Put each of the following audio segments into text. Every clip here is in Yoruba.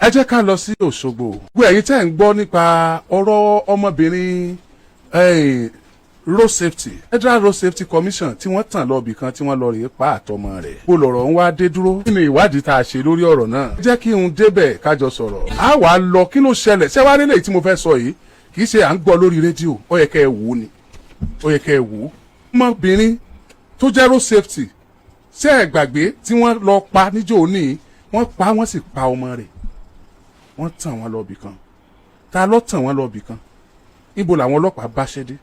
Ẹ jẹ́ ká lọ sí Òṣogbo. Gbogbo ẹ̀yin tẹ́ ń gbọ́ nípa ọ̀rọ̀ ọmọbìnrin road safety, Federal Road Safety Commission, tí wọ́n tàn lọ bìkan tí wọ́n lọ rèé pa àtọmọ rẹ̀. Bó lọ̀rọ̀ ń wá dé dúró? Kí ni ìwádìí tá a ṣe lórí ọ̀rọ̀ náà? Ẹ jẹ́ kí n débẹ̀ kájọ sọ̀rọ̀. A wà á lọ, kí ló ṣẹlẹ̀? Ṣé wàá nílé tí mo fẹ́ sọ yìí kì í ṣe à ń gbọ́ lórí rédíò. Ó yẹ kẹ́ ẹ wò ó ni, ó yẹ kẹ́ ẹ wò ó. Ọmọbìnrin tó jẹ́ road safety, ṣé ẹ gbàgbé tí wọ́n lọ pa níjó ní? Wọ́n pa, wọ́n sì pa ọmọ rẹ̀. Wọ́n tàn wọ́n lọ bì kan. Ta ló tàn wọ́n lọ bì kan? Ibo làwọn ọlọ́pàá báṣẹ́ dé?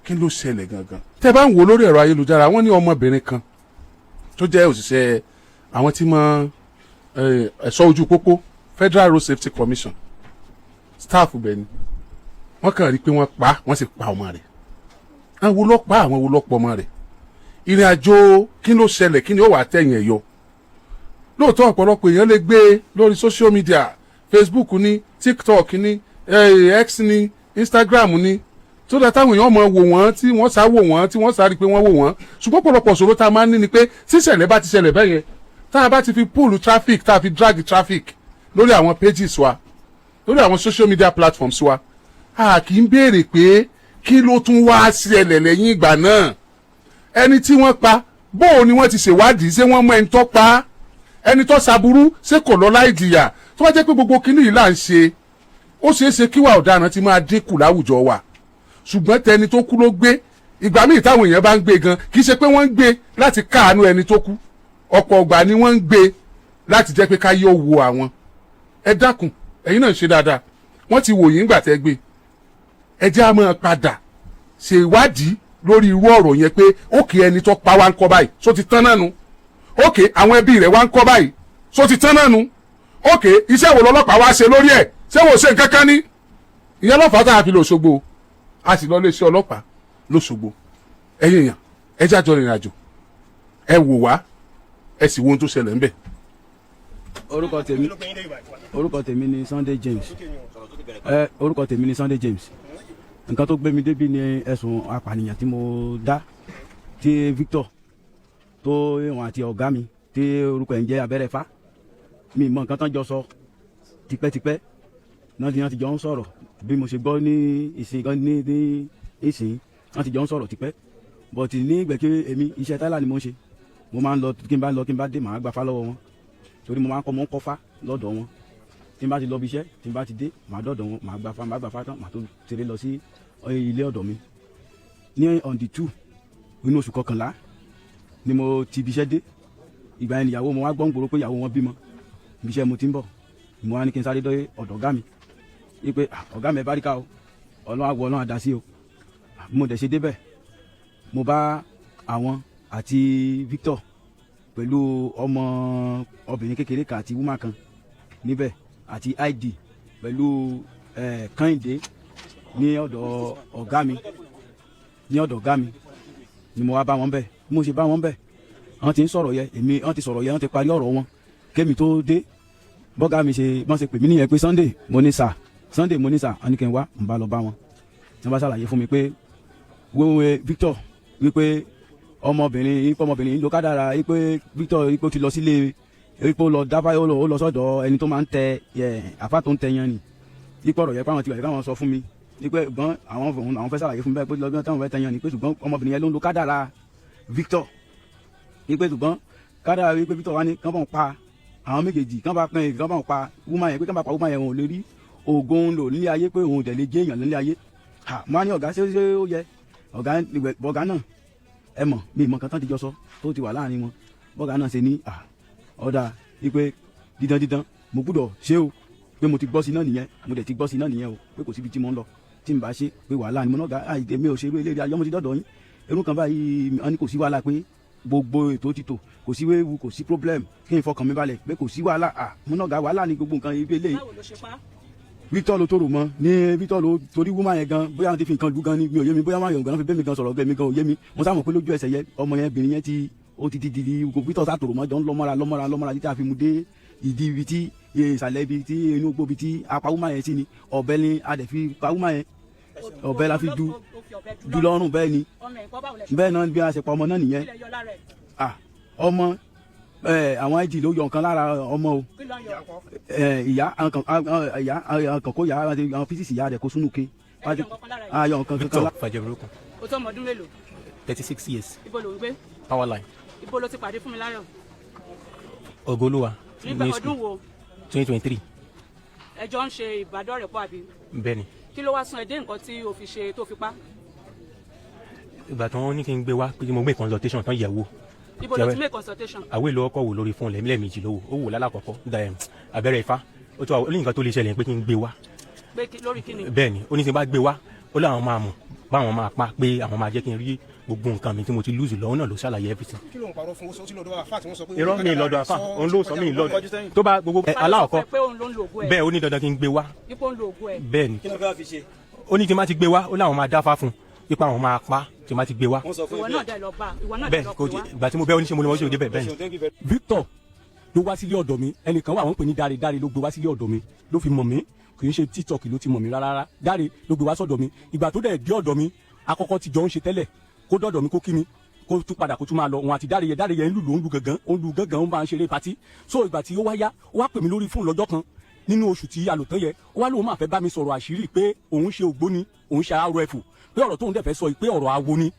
Kí ló ṣẹlẹ̀ gangan? Tẹ́ bá ń wo lórí ẹ̀rọ ayélujára, wọ́n ní ọmọbìnrin kan tó jẹ́ òṣìṣẹ́ àwọn tí mọ ẹ̀ṣọ́ ojú pópó, Federal Road Safety Commission staff bẹ̀ ni, wọ́n kàn rí i pé wọ́n pa, wọ́n sì pa ọmọ rẹ̀. Àwọn wo ló pa? Àwọn wo ló pa ọmọ rẹ̀? Ìrìn àjò, kí ló ṣẹlẹ̀? Kí ni ó wà tẹ̀yìn ẹ̀ yọ? Lóòótọ́, ọ̀pọ̀lọpọ̀ èèyàn lè gbé lórí social media, Facebook ní, TikTok ní, X ní, Instagram ní, tó dá táwọn èèyàn mọ̀ wò wọ́n, tí wọ́n sá wò wọ́n, tí wọ́n sá rí i pé wọ́n wò wọ́n. Ṣùgbọ́n ọ̀pọ̀lọpọ̀ ṣòro tá a máa ń ní ni pé tíṣẹ̀lẹ̀ bá ti ṣẹlẹ̀ bẹ́yẹn, tá a bá ti fi pull traffic, tá a fi drag traffic lórí àwọn pages wa, lórí àwọn social media platforms wa, a kì í béèrè pé kí ló tún wá ṣẹlẹ̀ lẹ́yìn ìgbà náà. Ẹni tí wọ́n pa, bóò ni wọ́n ti ṣèwádìí? Ṣé wọ́n mọ ẹni tó pa á? Ẹni tó ṣaburú, ṣé kò lọ láì jìyà? Tó bá jẹ́ pé gbogbo kinní yìí là ń ṣe, ó ṣeé ṣe kíwà ọ̀daràn ti máa dínkù láwùjọ wa. Ṣùgbọ́n tẹni tó kú ló gbé. Ìgbà míì táwọn èèyàn bá ń gbé gan, kì í ṣe pé wọ́n ń gbé láti káàánú ẹni tó kú. Ọ̀pọ̀ ọgbà ni wọ́n ń gbé láti jẹ́ pé káyé ó wo àwọn. Ẹ dákun, ẹ̀yin náà ń ṣe dáadáa. Wọ́n ti wò yín gbà tẹ́ gbé. Ẹ jẹ́ á máa padà ṣe ìwádìí lórí irú ọ̀rọ̀ yẹn pé okay, ẹni tó pa wá ń kọ́ báyìí, só ti tán náà nu? Okay, àwọn ẹbí rẹ̀ wá ń kọ́ báyìí, só ti tán náà nu? Okay, iṣẹ́ wo lọ́lọ́pàá wá ṣe lórí ẹ̀? Ṣé wò ṣe nǹkan kan ní? Ìyẹn lọ́fàá tá a fi lọ Òṣogbo. A sì lọ lé iṣẹ́ ọlọ́pàá lọ́ṣogbo. Ẹ̀yin èèyàn, ẹ jájọ rìnrìn àjò, ẹ wò wá, ẹ sì wo ohun tó ṣẹlẹ̀ ńbẹ̀. Orúkọ tèmi ni Sunday James. Ẹ orúkọ tèmi ni Sunday James. Nǹkan tó gbé mi débi ni ẹ̀sùn apànìyàn tí mo dá, tí Victor tó wọn àti ọ̀gá mi tí orúkọ ẹ̀ ń jẹ́ Abẹ́rẹ́fá. Mi mọ nǹkan tán jọ sọ tipẹ́tipẹ́ náà tí wọ́n ti jọ ń sọ̀rọ̀. Bí mo ṣe gbọ́ ní ìsìn gan ní ìsìn, wọ́n ti jọ ń sọ̀rọ̀ tipẹ́. But ní ìgbẹ́kẹ̀ èmi, iṣẹ́ táìlà ni mo ń ṣe. Mo máa ń lọ, kí n bá lọ, kí n bá dé, màá gbafá lọ́wọ́ wọn, torí mo máa ń kọ́, mo ń kọ́fá lọ́dọ̀ wọn. Tí n bá ti lọ bí iṣẹ́, tí n bá ti dé, màá dọ̀dọ̀ wọn, màá gbafá. Màá gbafá tán, màá tó ṣeré lọ sí ilé ọ̀dọ̀ mi. Ní on the 2 inú oṣù kọkànlá ni mo ti ibi iṣẹ́ dé. Ìgbà yẹn ìyàwó mo wá gbọ́n gbòòrò pé ìyàwó wọn bímọ. Ibi iṣẹ́ mo ti ń bọ̀, mo wá ní kí n sáré dé ọ̀dọ̀ ọ̀gá mi wípé, "Ah, ọ̀gá mi, ẹ bá rí ká o, Ọlọ́run àwọ̀, Ọlọ́run àdá sí o." Bí mo dẹ̀ ṣe débẹ̀, mo bá àwọn àti Victor pẹ̀lú ọmọ obìnrin kékeré kan àti woman kan níbẹ̀ àti ID pẹ̀lú Kẹ́hìndé ní ọ̀dọ̀ ọ̀gá mi. Ní ọ̀dọ̀ ọ̀gá mi ni mo wá bá wọn bẹ̀. Bí mo ṣe bá wọn bẹ̀, wọ́n ti ń sọ̀rọ̀ yẹ èmi, wọ́n ti sọ̀rọ̀ yẹ, wọ́n ti parí ọ̀rọ̀ wọn kémi tó dé. Bọ́gá mi ṣe bọ́n ṣe pè mí nìyẹn pé, "Sunday." Mo ní, "Sir." "Sunday." Mo ní, "Sir." Wọ́n ní kí n wá. N bá lọ bá wọn. Wọ́n bá ṣàlàyé fún mi pé wíwé Victor, wípé ọmọbìnrin yìí, ọmọbìnrin yìí ló kádàrá, wípé Victor, wípé ó ti lọ sílé, wípé ó lọ dábàá, ó lọ sọ́dọ̀ ẹni tó máa ń tẹ ẹ, àfa tó ń tẹ yan ni, wípé ọ̀rọ̀ yẹn pé àwọn ti wà, káwọn sọ fún mi wípé ṣùgbọ́n àwọn fẹ́ ṣàlàyé fún mi báyìí pé lọ́gbọ́n táwọn fẹ́ tẹ yan ni, pé ṣùgbọ́n ọmọbìnrin yẹn ló ń lo kádàrá Victor, wípé ṣùgbọ́n kádàrá, wípé Victor wá ní kán bọ̀ ń pa àwọn méjèèjì, kán bá pín, kán bá ń pa woman yẹn, pé kán bá pa woman yẹn, òun ò lè rí ògo ń lò nílé ayé, pé òun ò dẹ̀ lè jẹ́ èèyàn nílé ayé. Ha, mo á ní, "Ọ̀gá, ṣé ó yẹ ọ̀gá?" Ọ̀gá náà, ẹ mọ̀ mi ìmọ̀ kan tán ti jọ sọ tó ti wà láàrin wọn. Bọ́gá náà ṣe ní ọ̀dà wípé dídán dídán mo gbúdọ̀ ṣe o, pé mo ti gbọ́ sí náà nìyẹn, mo dẹ̀ ti gbọ́ sí náà nìyẹn o, pé kò síbi tí mo ń lọ tí n bá ṣe, pé wàhálà ni. Mo náà ga àìdè mi ò ṣe irú eléyìí ayọ́. Mo ti dọ̀dọ̀ yín irú kan báyìí. Wọ́n ní kò sí wàhálà, pé gbogbo ètò ti tò, kò sí wéwu, kò sí problem, kí n fọkàn mi balẹ̀, pé kò sí wàhálà. Mo náà ga wàhálà ni gbogbo nǹkan ibi eléyìí. Báwo ló ṣe pa? Victor ló tó rò mọ́ ní Victor ló, torí woman yẹn gan, bóyá wọ́n ti fi nǹkan lù gan ni, mi ò yé mi. Bóyá wọ́n yàn gan fi bẹ́ẹ̀ mi gan sọ̀rọ̀ gan, mi gan ò yé mi. Mo sá mọ̀ pé lójú ẹsẹ̀ yẹ, ọmọ yẹn, obìnrin yẹn ti ó ti di di Victor sá tòrò mọ́, jọ ń lọ́mọ́ra lọ́mọ́ra lọ́mọ́ra títí a fi mu dé ìdí ibi tí ìsàlẹ̀, ibi tí inú gbó, ibi tí apá woman yẹn sí ni. Ọ̀bẹ ni a dẹ̀ fi pa woman yẹn, ọ̀bẹ la fi du Ó fi ọ̀bẹ du lọ́rùn. Bẹ́ẹ̀ ni. Ọmọ ẹ̀ kọ́, báwo lẹ ṣe Bẹ́ẹ̀ náà, bí a ṣe pa ọmọ náà nìyẹn. Kílẹ̀ yọ lára ẹ̀? Ah, ọmọ. Ẹ àwọn IG ló yọ nǹkan lára ọmọ o. Kí ló ń yọ? Ẹ ìyá nǹkan, ìyá nǹkan kó yà àwọn pieces ìyá rẹ̀ kó sínú ke. Ẹ yọ nǹkan kan lára yìí. Ayọ nǹkan kankan Victor lá. Fajẹmúrúkún. O tó ọmọ ọdún mélòó? 36 years. Ibo ló ń gbé? Power Line. Ibo ló ti pàdé Fúnmiláyọ̀? Ogoluwa. Nígbà ní ọdún school. wo? 2023. Ẹjọ́ ń ṣe ìbádọ́rẹ̀pọ̀, àbí? Bẹ́ẹ̀ni. Kí ló wá sún ẹ dé nǹkan tí o fi ṣe tó fi pa? Ìgbà tí wọ́n ní kí n gbé wá pé mo gbé consultation tán yẹ̀ wò. Ibo ló ti make consultation? Àwé ló kọ́ wò lórí fóònù lẹ́ẹ̀mejì lówó ó wò lálàkọ́kọ́ da abẹ́rẹ́ ifá, ó tún wà ó ní nǹkan tó lè ṣẹlẹ̀ pé kí n gbé wá. Pé lórí kí ni? Bẹ́ẹ̀ni, ó ní tí n bá gbé wá, ó láwọn máa mọ̀ báwọn máa pa, pé àwọn máa jẹ́ kí n rí gbogbo nǹkan mi tí mo ti lose lọ́wọ́ náà ló ṣàlàyé everything. Kí ló ń parọ́ fún? Ó sí lọ́dọ̀ àfáà tí wọ́n sọ pé. Irọ́, mi lọ́dọ̀ àfà, òun ló sọ mí lọ́dọ̀ tó bá gbogbo aláwọ̀kọ́. Sọ pé òun ló ń lo ògùn ẹ? Bẹ́ẹ̀, ó ní dandan kí n gbé wá. Ipò ń lo ògùn ẹ? Bẹ́ẹ̀ni. Kí ló fẹ́ fi ṣe? Ó ní tí n bá ti gbé wá, ó láwọn máa dáfá fún un ipa àwọn máa pa tí n bá ti gbé wá. Wọ́n sọ fún Ìwọ náà dẹ̀ lọ bá, ìwọ náà dẹ̀ Bẹ́ẹ̀ lọ kò pè wá? Ìgbà tí mo bẹ́ oníṣẹ́ mo ní wọ́n ṣe òde bẹ́ẹ̀ bẹ́ẹ̀ ni. Victor ló wá sílé ọ̀dọ̀ mi. Ẹnìkan wà, wọ́n pè ní Dáre. Dáre ló gbé wá sílé ọ̀dọ̀ mi, ló fi mọ̀ mí. Kì í ṣe TikTok ló ti mọ̀ mí rárá. Dáre ló gbé wá sọ̀dọ̀ mi. Ìgbà tó dẹ̀ dé ọ̀dọ̀ mi, akọ́kọ́ ti jọ ń ṣe tẹ́lẹ̀, kó dọ̀dọ̀ mi, kó kí mi, kó tún padà, kó tún máa lọ. Òun àti Dáre yẹ, Dáre yẹ ń lùlù, ó ń lu gangan, ó ń lu gangan, ó ń bá ń ṣeré party. So ìgbà tí ó wá yá, ó wá pè mí lórí fóònù lọ́jọ́ kan nínú oṣù tí alòtán yẹ. Ó wá lóun máa fẹ́ bá mi sọ̀rọ̀ àṣírí pé òun ṣe ògbóni, òun ṣe RF, pé ọ̀rọ̀ tóun dẹ̀ fẹ́ sọ yìí, pé ọ̀rọ̀ awo ni.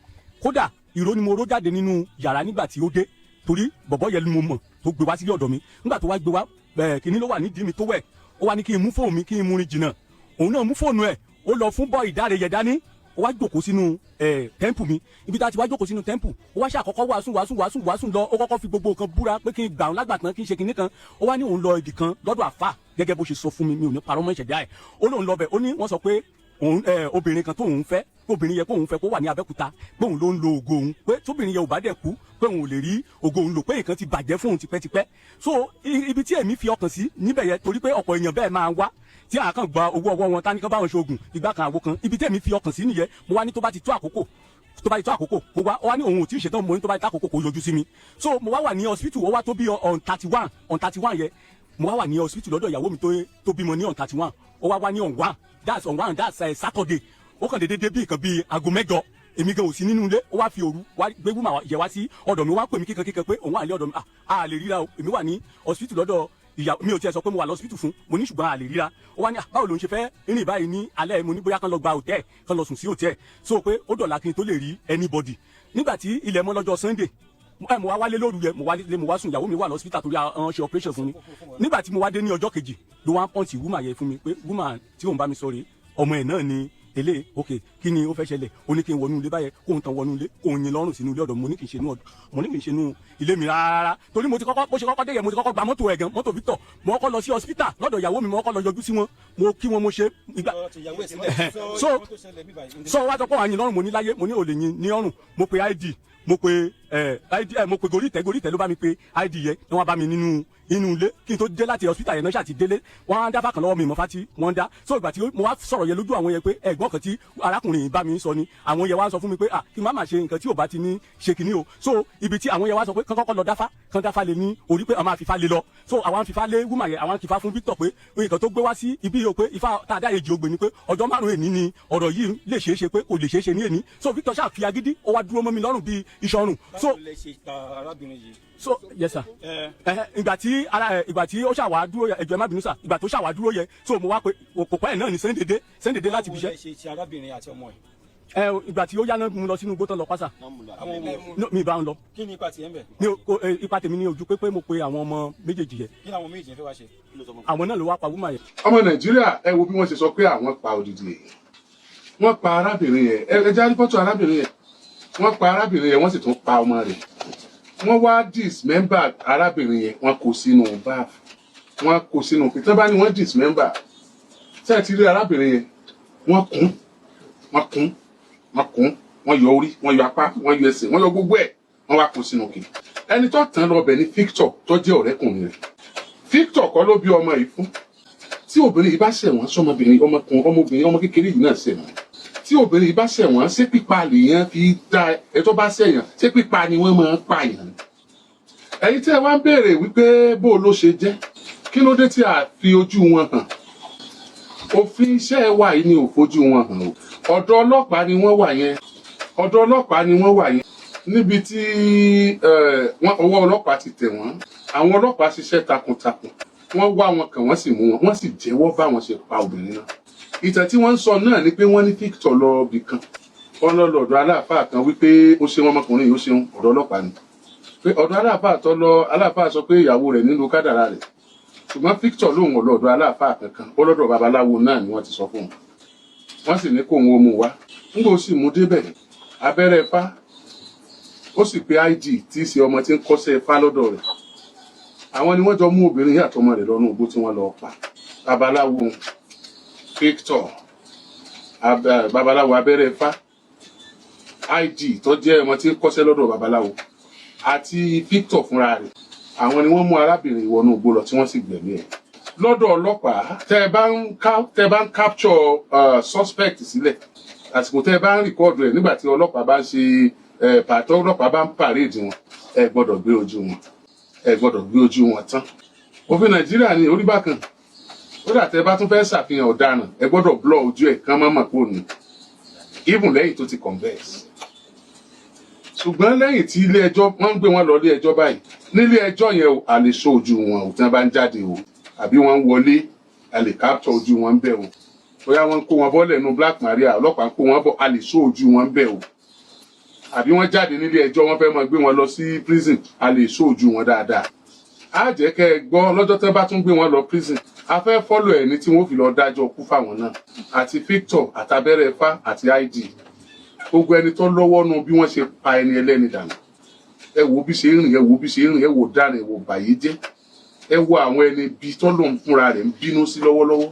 Kódà ìró ni mo ró jáde nínú yàrá nígbà tí ó dé, torí bọ̀bọ̀ yẹn ni mo mọ̀ tó gbé wá sílé ọ̀dọ̀ mi. Nígbà tó wá gbé wá ẹ̀, kíní ló wà nídìí mi tó wẹ̀. Ó wá ní kí n mú fóònù mi, kí n mú rin jìnnà. Òun náà mú fóònù ẹ̀, ó lọ fún bọ́ ìdáre yẹn dání. Ó wá jókòó sínú ẹ̀ temple mi. Ibi tá a ti wá jókòó sínú temple, ó wá ṣàkọ́kọ́ wàásù, wàásù, wàásù, wàásù lọ. Ó kọ́kọ́ fi gbogbo nǹkan búra pé kí n gbà òun lágbàtàn, kí n ṣe kinní kan. Ó wá ní òun lọ ibì kan lọ́dọ̀ àfà, gẹ́gẹ́ bó ṣe sọ fún mi. Mi ò ní parọ́ mọ́ ìṣẹ̀dá ẹ̀. Ó lóun lọ bẹ̀, ó ní wọ́n sọ pé òun ẹ obìnrin kan tóun fẹ́, obìnrin yẹ kóun fẹ́, kó wà ní Abẹ́òkúta, pé òun ló ń lo ògo òun, pé tóbìnrin yẹn ò bá dẹ̀ kú, pé òun ò lè rí ògo òun lò, pé nǹkan ti bàjẹ́ fún òun tipẹ́tipẹ́. So ibi tí èmi fi ọkàn sí níbẹ̀ yẹn, torí pé ọ̀pọ̀ èèyàn bẹ́ẹ̀ máa ń wá tí a kàn gba owó ọwọ́ wọn, tani kan báwọn ṣoògùn ìgbà kan, àwo kan. Ibi tí èmi fi ọkàn sí nìyẹn. Mo wá ní tó bá ti tó àkókò, tó bá ti tó àkókò, kó wá. Ó wá ní òun ò tí ì ṣetán. Mo ní tó bá ti tó àkókò, kó yọjú sí mi. So mo wá wà ní hospital, ó wá tó bí on 31, on 31 yẹn, mo wá wà ní hospital lọ́dọ̀ ìyàwó mi tó bímọ ní on 31. Ó wá wá ní on 1, that's on 1, that's Saturday. Ó kàn déédéé dé bí nǹkan bíi aago 8. Èmi gan ò sí nínú ilé. Ó wá fi òru wá gbé woman yẹ wá sí ọ̀dọ̀ mi, wá pè mí kíkan kíkan pé òun wà ní ọ̀dọ̀ mi. Ah, a lè ríra o, èmi wà ní hospital lọ́dọ̀ ìyá mi. Ò tiẹ̀ sọ pé mo wà lọ́sibítù fún mo ní, ṣùgbọ́n a lè ríra. Ó wá ní, "Ah, báwo ló ń ṣe fẹ́ rìn báyìí ní alẹ́?" Mo ní bóyá kán lọ gba hòtẹ́ẹ̀, kán lọ sùn sí hòtẹ́ẹ̀, so pé ó dọ̀la kí n tó lè rí anybody. Nígbà tí ilẹ̀ mọ́ lọ́jọ́ Sunday ẹ, mo wá wálé lóru yẹ, mo wálé, mo wá sùn. Ìyàwó mi wà lọ́sibítà torí àwọn ṣe operation fún mi. Nígbà tí mo wá dé ní ọjọ́ kejì, ló wá ń point woman yẹn fún mi pé woman tí òun bá mi sọ rèé, ọmọ ẹ̀ náà ni ele. Ok, kí ni ó fẹ́ ṣẹlẹ̀? Ó ní kí n wọnú ilé báyẹn, kóun tán wọnú ilé, kóun yin lọ́rùn sínú ilé ọ̀dọ̀ mi. Mo ní kì í ṣe inú ọ̀dọ̀, mo ní kì í ṣe inú ilé mi rárá, torí mo ti kọ́kọ́, bó ṣe kọ́kọ́ dé yẹn, mo ti kọ́kọ́ gba mọ́tò ẹ̀ gan, mọ́tò Victor. Mo kọ́kọ́ lọ sí hospital lọ́dọ̀ ìyàwó mi, mo kọ́kọ́ lọ yọjú sí wọn, mo kí wọn, mo ṣe ìgbà. So wá sọ pé wàá yin lọ́rùn. Mo ní láyé, mo ní ò lè yin ní ọrùn. Mo pe ID, mo pe ID mo pe Gorítẹ. Gorítẹ ló bá mi pe ID yẹn ni wọ́n bá mi nínú inú ilé. Kí n tó dé láti hospital yẹn náà, ṣáà ti délé, wọ́n á dábàá kan lọ́wọ́ mi mọ́ fati wọ́n dá. So ìgbà tí mo wá sọ̀rọ̀ yẹn lójú àwọn yẹn pé ẹ̀gbọ́n kan tí arákùnrin yìí bá mi sọ ni, àwọn yẹn wá sọ fún mi pé, ah, kí n má má ṣe nǹkan tí ò bá ti ní ṣe kìíní o. So ibi tí àwọn yẹn wá sọ pé kán kọ́kọ́ lọ dáfá, kán dáfá lé ní orí, pé àwọn máa fífa lé lọ. So àwọn fífa lé woman yẹn, àwọn fífa fún Victor pé nǹkan tó gbé wá sí ibi yìí o, pé ifá tá a dá èjì ògbè ni, pé ọjọ́ 5 èní ni ọ̀rọ̀ yìí lè ṣeé ṣe, pé kò lè ṣeé ṣe ní èní. So Victor ṣáà fi agídí, ó wá dúró mọ́ mi lọ́rùn bíi iṣan ọrùn. So Báwo lẹ ṣe ta arábìnrin yìí? So yes sir. Ìgbà tí ara ẹ, ìgbà tí ó ṣàwá dúró yẹ, ẹjọ ẹ má bínú sà, ìgbà tó ṣàwá dúró yẹ, so mo wá pé kò pẹ́ náà ní Sunday dé, Sunday dé láti Báwo ibiṣẹ́. lẹ ṣe ti arábìnrin àti ọmọ ẹ̀? Ìgbà tí ó yá náà, mú lọ sínú igbó tán lọ pásà. Àwọn wo? No, mi ì bá ń lọ. Kí ni ipa tiẹ̀ ń bẹ̀? Mi ò kò ipa tèmi ní ojú pé mo pe àwọn ọmọ méjèèjì yẹ. Kí ni àwọn méjì yẹn fẹ́ wá ṣe? Àwọn náà ló wá pa woman yẹn. Ọmọ Nàìjíríà, ẹ wo bí wọ́n ṣe sọ pé àwọn pa odidi èèyàn. Wọ́n pa arábìnrin yẹn. Ẹ jáde fọ́tò arábìnrin yẹn. Wọ́n pa arábìnrin yẹn, wọ́n sì tún pa ọmọ rẹ̀. Wọ́n wá dismember arábìnrin yẹn, wọ́n kó sínú báàfù, wọ́n kó sínú tí wọ́n bá ní wọ́n dismember. Ṣé ẹ ti rí arábìnrin yẹn? Wọ́n kún, wọ́n kún, wọ́n kún, wọ́n yọ orí, wọ́n yọ apá, wọ́n yọ ẹsẹ̀, wọ́n yọ gbogbo ẹ̀, wọ́n wá kó sínú kì. Ẹni tó tàn lọ bẹ̀ ní Victor tó jẹ́ ọ̀rẹ́kùnrin rẹ̀. Victor kọ́ ló bí ọmọ yìí fún. Tí obìnrin yìí bá ṣẹ̀ wọ́n, sọmọbìnrin, ọmọkùnrin, ọmọbìnrin, ọmọ kékeré yìí náà ṣẹ̀ wọ́n, tí obìnrin yìí bá ṣẹ̀ wọ́n, ṣé pípa lèèyàn fi dá ẹ? Tó bá ṣẹ̀yàn, ṣé pípa ni wọ́n máa ń pààyàn? Ẹ̀yin tí ẹ wá ń béèrè wípé bó ló ṣe jẹ́, kí ló dé tí a fi ojú wọn hàn, òfin iṣẹ́ wa yìí ni ò fojú wọn hàn o. Ọ̀dọ̀ ọlọ́pàá ni wọ́n wà yẹn, ọ̀dọ̀ ọlọ́pàá ni wọ́n wà yẹn. Níbi tí wọ́n ọwọ́ ọlọ́pàá ti tẹ̀ wọ́n, àwọn ọlọ́pàá ṣiṣẹ́ takuntakun. Wọ́n wá wọn kàn, wọ́n sì mú wọn, wọ́n sì jẹ́wọ́ báwọn ṣe pa obìnrin náà. Ìtàn tí wọ́n ń sọ náà ni pé wọ́n ní Victor lọ ibì kan, wọ́n lọ lọ́dọ̀ aláàfáà kan wípé ó ṣeun, ọmọkùnrin yìí ó ṣeun, ọ̀dọ̀ ọlọ́pàá ni pé ọ̀dọ̀ aláàfáà tó lọ, aláàfáà sọ pé ìyàwó rẹ̀ nílò kádàrá rẹ̀. Ṣùgbọ́n Victor lòun ò lọ́dọ̀ aláàfáà kankan, ó lọ́dọ̀ babaláwo náà ni wọ́n ti sọ fún un. Wọ́n sì ní kóun ó mú wá. Ńgbò sì mú débẹ̀, abẹ́rẹ́ ifá, ó sì pe IG tí í ṣe ọmọ tí ń kọ́ṣẹ́ ifá lọ́dọ̀ rẹ̀. Àwọn ni wọ́n jọ mú obìnrin yìí àtọmọ rẹ̀ lọ́nà igbó tí wọ́n lọ pa. Babaláwo Victor, babaláwo abẹ́rẹ́ ifá, IG tó jẹ́ ọmọ tí ń kọ́ṣẹ́ lọ́dọ̀ babaláwo àti Victor fúnra rẹ̀, àwọn ni wọ́n mú arábìnrin wọnú igbó lọ tí wọ́n sì gbẹ̀mí ẹ̀. Lọ́dọ̀ ọlọ́pàá, tẹ́ ẹ bá ń capture suspect sílẹ̀, àsìkò tẹ́ ẹ bá ń record ẹ̀ nígbà tí ọlọ́pàá bá ń ṣe pàtó, ọlọ́pàá bá ń parade wọn, ẹ gbọ́dọ̀ gbé ojú wọn, ẹ gbọ́dọ̀ gbé ojú wọn tán. Òfin Nàìjíríà ní orí bákan. Ó dà, tẹ́ ẹ bá tún fẹ́ ṣàfihàn ọ̀daràn, ẹ gbọ́dọ̀ blur ojú ẹ̀ kán má mọ̀ pò ní, even lẹ́yìn tó ti confess. Ṣùgbọ́n lẹ́yìn tí ilé ẹjọ́, wọ́n ń gbé wọn lọ ilé ẹjọ́ báyìí, nílé ẹjọ́ yẹn o, a lè ṣó ojú wọn ò. Tí wọ́n bá ń jáde o àbí wọ́n ń wọlé, a lè capture ojú wọn bẹ́ẹ̀ o. Bóyá wọ́n ń kó wọn bọ́lẹ̀ nu Black Maria, ọlọ́pàá ń kó wọn bọ̀, a lè ṣó ojú wọn bẹ́ẹ̀ o. Àbí wọ́n jáde nílé ẹjọ́, wọ́n fẹ́ máa gbé wọn lọ sí prison, a lè ṣó ojú wọn dáadáa. Á jẹ́ kẹ́ ẹ gbọ́ lọ́jọ́ tẹ́ bá tún gbé wọn lọ prison. A fẹ́ follow ẹ̀ ní tí wọ́n fi lọ dájọ́ kú fáwọn náà, àti Victor àtàbẹ́rẹ́ ifá àti IG, gbogbo ẹni tó lọ́wọ́ nu bí wọ́n ṣe pa ẹni ẹlẹ́ni dànù. Ẹ wo bí ṣe ń rìn, ẹ wo bí ṣe ń rìn, ẹ wo dànù, ẹ wo bàyé jẹ́, ẹ wo àwọn ẹni bí tọ́lọ́run fúnra rẹ̀ ń bínú sí lọ́wọ́lọ́wọ́.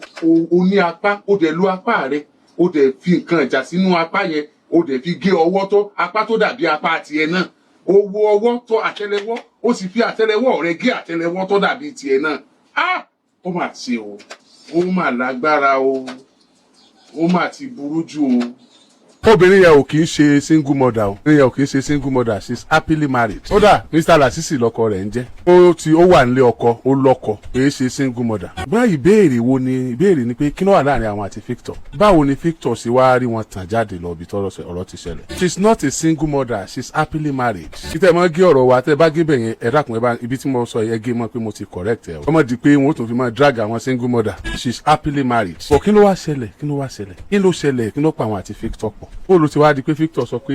O ní apá, ó dẹ̀ lu apá rẹ̀, ó dẹ̀ fi nǹkan ìjà sínú apá yẹn, ó dẹ̀ fi gé ọwọ́ tó apá tó dàbí apá tiẹ̀ náà. Ó wo ọwọ́ tó àtẹ́lẹwọ́, ó sì fi àtẹ́lẹwọ́ rẹ̀ gé àtẹ́lẹwọ́ tó dàbí tiẹ̀ náà. Ah, ó mà ṣe o, ó mà lágbára o, ó mà ti burú jù o. Obìnrin yẹn ò kì í ṣe single mother o. Obìnrin yẹn ò kì í ṣe single mother. She is happily married. Kódà, Mr Lasisi lọkọ rẹ̀ ń jẹ́. Ó ti ó wà nílé ọkọ, ó lọ́kọ, kì í ṣe single mother. Gbọ́n ìbéèrè wo ni? Ìbéèrè ni pé kí ló wà láàrin àwọn àti Victor? Báwo ni Victor ṣe wá rí wọn tàn jáde lọ ibi tọ́rọ̀ ọ̀rọ̀ ti ṣẹlẹ̀? She is not a single mother, she is happily married. Kí tẹ́ ẹ mọ́ gé ọ̀rọ̀ wa, tẹ́ ẹ bá gé bẹ̀ yẹn, ẹ dákun, ẹ bá ibi tí mo sọ yẹn gé mọ́ pé mo ti correct ẹ o. Ọmọ di pé wọn ó tún fi máa drag àwọn single mother. She is happily married. Bọ̀ kí ló wá ṣẹlẹ̀? Kí ló wá ṣẹlẹ̀? Kí ló ṣẹlẹ̀? Kí ló pa àwọn àti Victor pọ̀? Ó ló ti wá di pé Victor sọ pé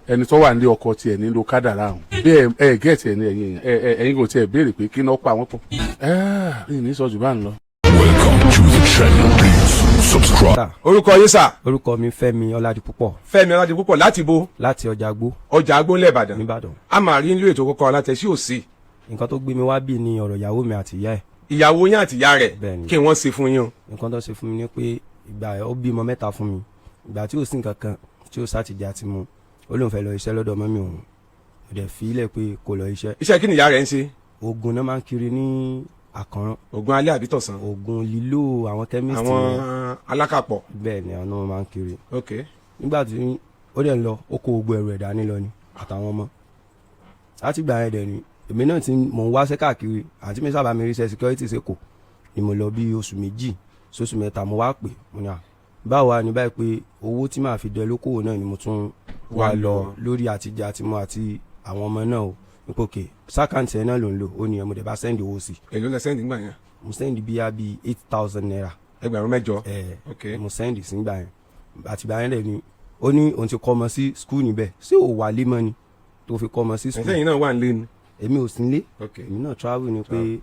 ẹni tó wà nílé ọkọ tiẹ̀ nílò kádàrá ọ̀hún bí ẹ ẹ get ẹ ní ẹ̀yin ẹ ẹ ẹ̀yin kò tiẹ̀ béèrè pé kí ló pa wọ́n pọ̀. Ẹ ní sọ jù bá ń lọ. Welcome to the channel. Please subscribe. Sà, Orúkọ yín, sà? Orúkọ mi Fẹ́mi Ọládipúpọ̀. Fẹ́mi Ọládipúpọ̀, láti bo? Láti Ọjàgbó. Ọjà Agbóńlẹ̀ Ìbàdàn. Nìbàdàn. A máa rí nílò ètò kọ́kọ́ alátẹ sí òsì. Nǹkan tó gbé mi wá bí ni ọ̀rọ̀ ìyàwó mi àti ìyá ẹ̀. Ìyàwó yín àti ìyá rẹ̀? Bẹ́ẹ̀ni. Kí wọ́n ṣe fún yín o? Nǹkan tó ṣe fún mi ni pé ìgbà ó bímọ mẹ́ta fún mi, ìgbà tí ò sí nǹkan kan tí ó sátìjà àti mu, ó lóun fẹ́ lọ iṣẹ́ lọ́dọ̀ mummy òun. Mo dẹ̀ fi í lẹ̀ pé kò lọ iṣẹ́. Iṣẹ́ kí ni ìyá rẹ̀ ń ṣe? Oògùn náà máa ń kiri ní Àkànrán. Oògùn alẹ́ àbí tọ̀sán? Oògùn lílò, àwọn chemist àwọn yẹn. Alákàpọ̀. Bẹ́ẹ̀ ni, àwọn náà máa ń kiri. Ok. Nígbà tí ó dẹ̀ ń lọ, ó kó gbogbo ẹrù ẹ̀ dání lọ ni àtàwọn ọmọ. Láti gbà yẹn dẹ̀ ni èmi náà ti mò ń wáṣẹ́ káàkiri. Àǹtí mi sábà mi ríṣẹ́ security sẹ́kọ̀ ni mo lọ bí oṣù 2 sóṣù 3. Mo wá pè, mo ní à báwo wà ní báyìí pé owó tí màá fi dẹ lókòwò náà ni mo tún wà Wá lọ lọ. lórí àtijọ́ àti mo àti àwọn ọmọ náà o, nípò òkè s'account ẹ̀ náà ló ń lò ó ní ẹ̀. Mo dẹ̀ bá send owó sí. Èló lẹ send nígbà yẹn? Mo send bíyà bíi 8,000 naira. 8,000. Ẹ. Ok. Mo send sígbà yẹn. Àtìgbà yẹn dẹ̀ ni ó ní òun ti kọ́ ọmọ sí school níbẹ̀. Ṣé ò wà lé mọ́ ni tó fi kọ́ ọmọ sí school? Ẹ̀sẹ̀ yìí náà wà nílé ni? Èmi ò sí nílé. Ok. Èmi náà travel ni pé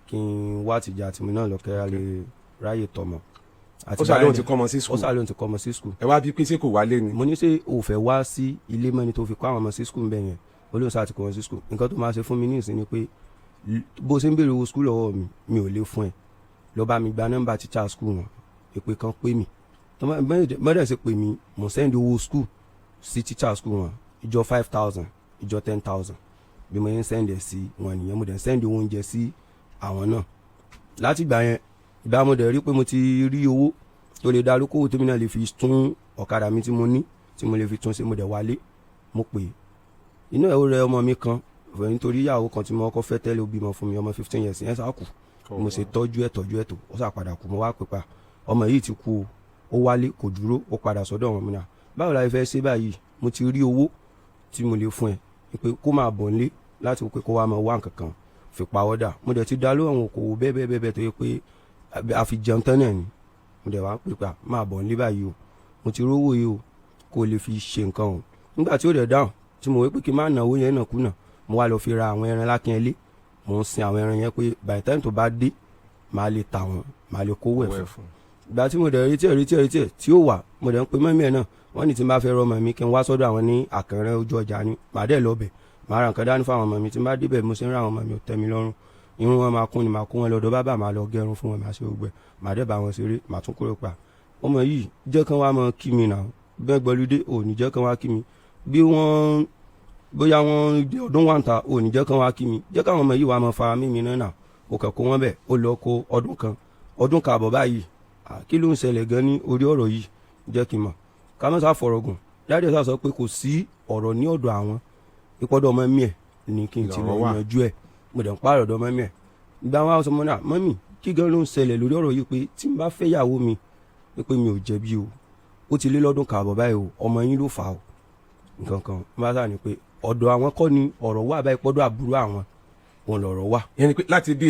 kí n wá tìjà àti mo náà lọ kẹ́ra lè ráyè tọmọ. Ó ṣàlóhun ti kọ́ ọmọ sí Ó school. ṣàlóhun ti kọ́ ọmọ sí school. Ẹ wá bí pé ṣé kò wálé ni? Mo ní ṣé o fẹ́ wá sí ilé mọ́ni tó fi kọ́ àwọn ọmọ sí school bẹ́ẹ̀ yẹn? Olóhùn sáà ti kọ́ wọn sí school. Nǹkan tó máa ṣe fún mi ní ìsìn ni pé bó ṣe ń béèrè owó school lọ́wọ́ mi, mi ò lè fún ẹ. Lọ bá mi gba nọ́mbà teacher school wọn, èpè kan pè mí. Mọ́dẹ̀ ṣe pè mí, mo send owó school sí teacher school wọn, ìjọ 5,000, ìjọ 10,000. Bí mo yẹn ń send ẹ̀ sí wọn nìyẹn. Mo dẹ̀ ń send owó oúnjẹ sí àwọn náà láti ìgbà yẹn. Ìgbà mo dẹ̀ rí pé mo ti rí owó tó lè darúkọ tèmi náà lè fi tún ọ̀kadà mi tí mo ní, tí mo lè fi tún ṣe, mo dẹ̀ wálé. Mo pè é, inú ẹ̀ ó rẹ ọmọ mi kan fẹ̀ nítorí ìyàwó kan tí mo kọ́kọ́ fẹ́ tẹ́lẹ̀, ó bímọ fún mi, ọmọ 15 years yẹn sá kù. Mo ṣe tọ́jú ẹ̀, tọ́jú ẹ̀ tó, ó sà padà kú. Mo wá pè pa ọmọ yìí ti kú o. Ó wálé, kò dúró, ó padà sọ́dọ̀ wọn. Mi náà, báwo la fẹ́ ṣe báyìí? Mo ti rí owó. tí mo lè fún ẹ pé kó máa bọ̀ nílé láti pé kó wá máa wá nǹkan kan fi pawọ́dà. Mo dẹ̀ ti dá lóhùn àwọn okòwò bẹ́ẹ̀ bẹ́ẹ̀ bẹ́ẹ̀ bẹ́ẹ̀ tó yẹ pé a fi jẹun tán náà ni. Mo dẹ̀ wá pè pa máa bọ̀ nílé báyìí o, mo ti rówó yìí o, kó o lè fi ṣe nǹkan o. Nígbà tí ó dẹ̀ dáhùn, tí mo wí pé kí n má náwó yẹn náà kùnà, mo wá lọ fi ra àwọn ẹran lákínyẹlé. Mo ń sin àwọn ẹran yẹn pé by the time tó bá dé, màá lè tà wọ́n, màá lè kówó ẹ̀ fún. Ìgbà tí mo dẹ̀ retí ẹ̀, retí ẹ̀, retí ẹ̀ tí ó wà, mo dẹ̀ ń pe mummy ẹ̀ náà. Wọ́n ní tí n bá fẹ́ rọmọ mi, kí n wá sọ́dọ̀ àwọn ní àkànrẹ́ ojú ọjà ni. Màá dẹ̀ lọ bẹ̀, màá ra nǹkan dání fún àwọn ọmọ mi. Tí n bá débẹ̀, mo ṣe ń ra àwọn ọmọ mi, ò tẹ́ mi lọ́rùn. Irun wọn máa kún ni, màá kó wọn lọ́dọ̀ bábà, máa lọ gẹrun fún wọn, máa ṣe gbogbo ẹ̀, màá dẹ̀ bá wọn ṣeré, màá tún kúrò pa ọmọ yìí jẹ́ kán wá mọ kí mi nà bẹ́ẹ̀ gbọ́lúdé ò ní jẹ́ kán wá kí mi. Bí wọ́n bóyá wọ́n dé ọdún wà ń ta, ò ní jẹ́ kán wá kí mi, jẹ́ káwọn ọmọ yìí wá mọ fara mímí náà nà. Ó kàn kó wọn bẹ̀, ó lọ kó ọdún kan, ọdún kààbọ̀ báyìí. Kí ló ń ṣẹlẹ̀ gan ní orí ọ̀rọ̀ yìí? Jẹ́ kí n mọ̀. Ká má sá fọ̀rọ̀ gùn, daddy ẹ̀ sá sọ pé kò sí ọ̀rọ̀ ní ọ̀dọ̀ àwọn, ìpọ́dọ̀ ọmọ mi ẹ̀ ní kí n ti lọ Lọ̀rọ̀ wà. yanjú ẹ̀. Mo dẹ̀ ń pààrọ̀ ọ̀dọ̀ mummy ẹ̀. Ìgbà wọn sọ mọ́ náà, mummy, kí gan ló ń ṣẹlẹ̀ lórí ọ̀rọ̀ yìí, pé tí n bá fẹ́ yàwó mi, pé mi ò jẹ̀bi o, ó ti lé lọ́dún kààbọ̀ báyìí o, ọmọ yín ló fà á o, nǹkan kan. Wọ́n bá sáà ní pé ọ̀dọ̀ àwọn kọ́ ni ọ̀rọ̀ wà báyìí, pọ́dọ̀ àbúrò àwọn òun lọ̀rọ̀ wà. Ìyẹn ni pé láti bí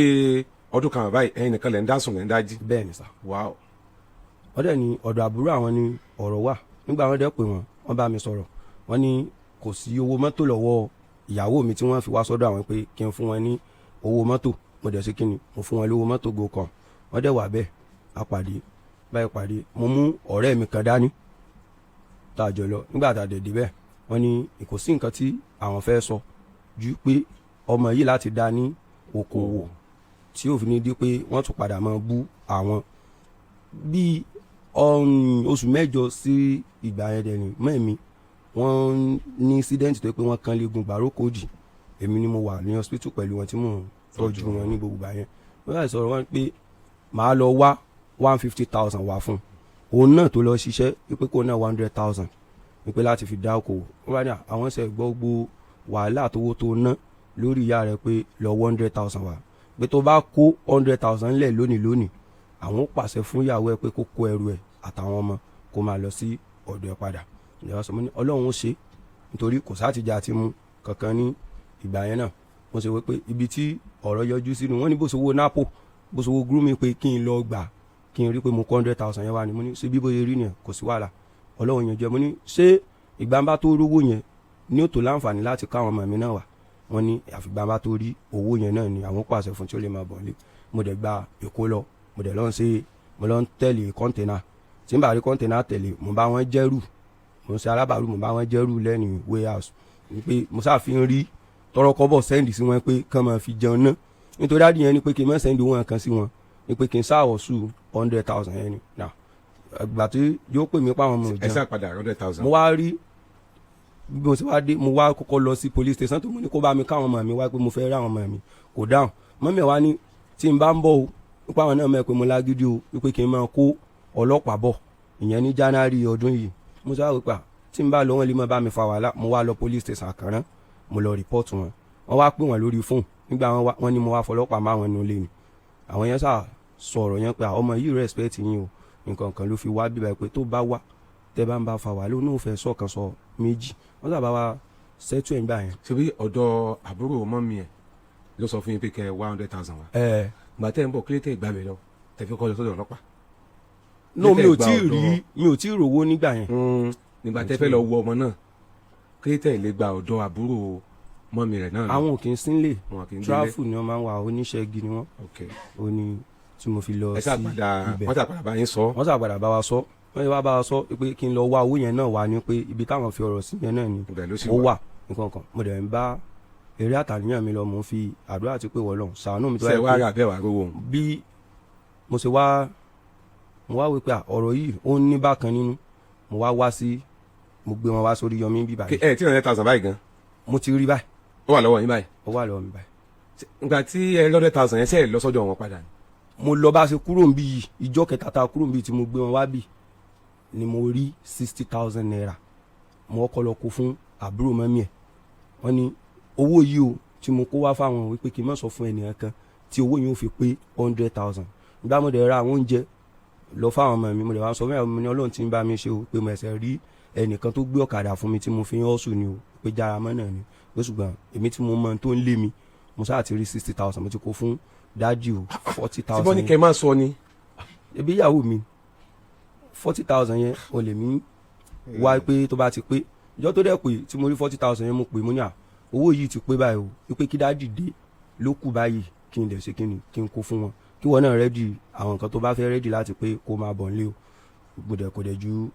ọdún kan báyìí, ẹ̀yin nìkan lẹ̀ ń dá sùn, lẹ̀ ń dá jí. Bẹ́ẹ̀ ni sà. Wow. Wọ́n dẹ̀ ní ọ̀dọ̀ àbúrò àwọn ni ọ̀rọ̀ wà. Nígbà wọ́n dẹ̀ pé wọ́n bá mi sọ̀rọ̀, wọ́n ní kò sí owó mọ́tò lọ́wọ́ ìyàwó mi tí wọ́n fi wá sọ́dọ̀ àwọn, pé kí n fún wọn ní owó mọ́tò. Mo dẹ̀ ṣe kí ni, mo fún wọn lówó mọ́tò go kan. Wọ́n dẹ̀ wà bẹ́ẹ̀, a pàdé báyìí pàdé. Mo mú ọ̀rẹ́ mi kan dání tá a jọ lọ. Nígbà tá a dẹ̀ débẹ̀, wọ́n ní kò sí nǹkan tí àwọn fẹ́ sọ ju pé ọmọ yìí láti dá ní okòwò tí òfin ní di pé wọ́n tún padà máa bú àwọn. Bíi oṣù 8 sí ìgbà yẹn dẹ̀ ni mẹ́mi wọ́n ní incident tó pé wọ́n kan léegun gbàrókòdì. Èmi ni mo wà ní hospital pẹ̀lú wọn tí mò ń tọ́jú wọn ní gbogbo ìgbà yẹn. Wọ́n yà sọ̀rọ̀ wọn pé màá lọ wá 150,000 wá fún òun náà tó lọ ṣiṣẹ́, pé kó náà 100,000 pé láti fi dá okòwò. Wọ́n bá ní àwọn ṣe gbọ́ gbogbo wàhálà tówó tó ná lórí ìyá rẹ̀, pé lọ 100,000 wá, pé tó bá kó 100,000 lẹ̀ lónìí lónìí, àwọn ó pàṣẹ fún ìyàwó ẹ̀ pé kó kó ẹrù ẹ̀ àtàwọn ọmọ, kó máa lọ sí ọ̀dọ̀ ẹ̀ padà. Ìyàwó sọ, mo ní Ọlọ́run ó ṣe, nítorí kò sátìjà àti mú kankan ní ìgbà yẹn náà. Mo ṣe wí pé ibi tí ọ̀rọ̀ yọjú sínú, wọ́n ní bó ṣe wo napo, bó ṣe wo grooming, pé kí n lọ gbà, kí n rí pé mo kó 100,000 yẹn wá ni. Mo ní ṣé bí bóyá rí nìyẹn, kò sí wàhálà, Ọlọ́run yẹn jẹ́. Mo ní ṣé ìgbà bá tó rówó yẹn ní òtò láǹfààní láti káwọn ọmọ mi náà wà? Wọ́n ní àfìgbà bá tó rí owó yẹn náà ni àwọn pàṣẹ fún tí ó lè máa bọ̀ nílé. Mo dẹ̀ gba Èkó lọ, mo dẹ̀ lọ ń ṣe, mo lọ ń tẹ̀lé container. Tí n bá rí container tẹ̀lé, mo bá wọn jẹ́rù, mo ń ṣe alábàárù, mo bá wọn jẹ́rù lẹ́nu warehouse, pé mo sáà fi ń rí tọrọ kọ́bọ̀ send sí wọn pé kán máa fi jẹun náà, nítorí daddy yẹn ni pé kí n má send owó kan sí wọn, ni pé kí n sáà wọ̀sù 100,000 yẹn ni. Náà ìgbà tí yóò pè mí páwọn ọmọ Ẹ òjẹun sá padà 100,000. Mo wá rí bí mo ṣe wá dé, mo wá kọ́kọ́ lọ sí police station tó mo ní kó bá mi káwọn ọmọ mi wá, pé mo fẹ́ rí àwọn ọmọ mi. Kò dáhùn. Mummy wa ní tí n bá ń bọ̀ o, nípa àwọn náà mọ̀ pé mo lágídí o, wípé kí n máa kó ọlọ́pàá bọ̀. Ìyẹn ní January ọdún yìí. Mo sọ wípé tí n bá lọ, wọ́n lè má bá mi fa wàhálà. Mo wá lọ police station Àkànrán, mo lọ report wọn. Wọ́n wá pè wọ́n lórí fóònù. Nígbà wọn wá, wọ́n ní mo wá fọlọ́pàá máa wọn nulẹ̀ ni. Àwọn yẹn sà sọ̀rọ̀ yẹn pé ọmọ yìí respect yín o, nǹkan kan ló fi wá bíbá, pé tó bá wá, tẹ́ bá ń bá fa wàhálà, ó ní òun fẹ́ sọ̀kan sọ méjì. Wọ́n sábà wá settle ẹ̀ ń gbà yẹn. Ṣebí ọ̀dọ̀ àbúrò mummy ẹ̀ ló sọ fún yín pé kẹ́ ẹ wá 100,000 wá? Ẹ. Ìgbà tẹ́ ń bọ̀, kílé tẹ́ ìgbà mi lọ tẹ́ fi kọ́ lọ sọ́dọ̀ ọlọ́pàá? No, mi ò tí ì Gba rí, mi ò tí ì rówó nígbà yẹn. Nígbà tẹ́ fẹ́ lọ wo ọmọ náà, kílé tẹ́ lè gba ọ̀dọ̀ àbúrò mummy rẹ̀ náà lọ? Àwọn ò kì í sínlé. Wọn kì í gbélé. Travel ni wọ́n máa ń wà, oníṣẹ́ igi ni wọ́n. Ó ní tí mo fi lọ Ẹ sí sá padà ibẹ̀. Wọ́n sá padà bá yín sọ. Wọ́n ṣàpadà bá wa sọ. Wọ́n yẹ wá bá wa sọ pé kí n lọ wá owó yẹn náà wá, ní pé ibi táwọn fi ọ̀rọ̀ sí yẹn náà ni Ibẹ̀ ló sì ó wà. wà, nǹkan kan. Mo dẹ̀ ń bá eré àtàníyàn mi lọ, mo ń fi àdúrà àti pé wọ́n ṣàánú mi tó Ṣe wáyé wá pé rà bẹ́ẹ̀ wá rówó òun? Bí mo ṣe wá, mo wá wí pé ọ̀rọ̀ yìí ó ń ní bákan nínú. Mo wá wá sí, mo gbé wọn wá sórí yọmí bíbá. Ẹ tí 100,000 báyìí gan? Mo ti rí báyìí. Ó wà lọ́wọ́ yín báyìí? Ó wà lọ́wọ́ mi báyìí. Ìgbà tí ẹ 100,000 yẹn, ṣe é lọ sọ́dọ̀ wọn padà ni? Mo lọ. Bá ṣe kúrò ń bí yìí, ìjọ kẹta tá a kúrò ń bí tí mo gbé wọn wá bì ni mo rí 60,000 naira. Mo kọ́ lọ kó fún àbúrò mummy ẹ̀. Wọ́n ní owó yìí o tí mo kó wá fáwọn, wípé kí n má sọ fún ẹnìkan kan tí owó yìí ó fi pé 100,000. Nígbà mo dẹ̀ ra àwọn oúnjẹ lọ fáwọn ọmọ mi, mo dẹ̀ wá sọ fún ìyàwó mi ní Ọlọ́run tí ń bá mi ṣe o, pé mo ẹsẹ̀ rí. Ẹnìkan tó gbé ọ̀kadà fún mi tí mo fi ń hustle ni o, pé jára mọ́ náà ni, pé ṣùgbọ́n èmi tí mo mọ tó ń lé mi, mo sáà ti rí 60,000, mo ti kó fún daddy o, forty Tí thousand bọ́ ní kẹ́ ẹ máa sọ ni. Ebi ìyàwó mi, 40,000 yẹn o lè mí wá, pé tó bá ti pé ìjọ tó dẹ̀ pé tí mo rí 40,000 yẹn, mo pè, mo ní à, owó yìí ti pé báyìí o, pé kí daddy dé ló kù báyìí, kí n dẹ̀ ṣe kí ni, kí n kó fún wọn, kí wọn náà ready àwọn nǹkan tó bá fẹ́ ready láti pé kó máa bọ̀ nílé o. Gbọ́dọ̀ kò dẹ̀ ju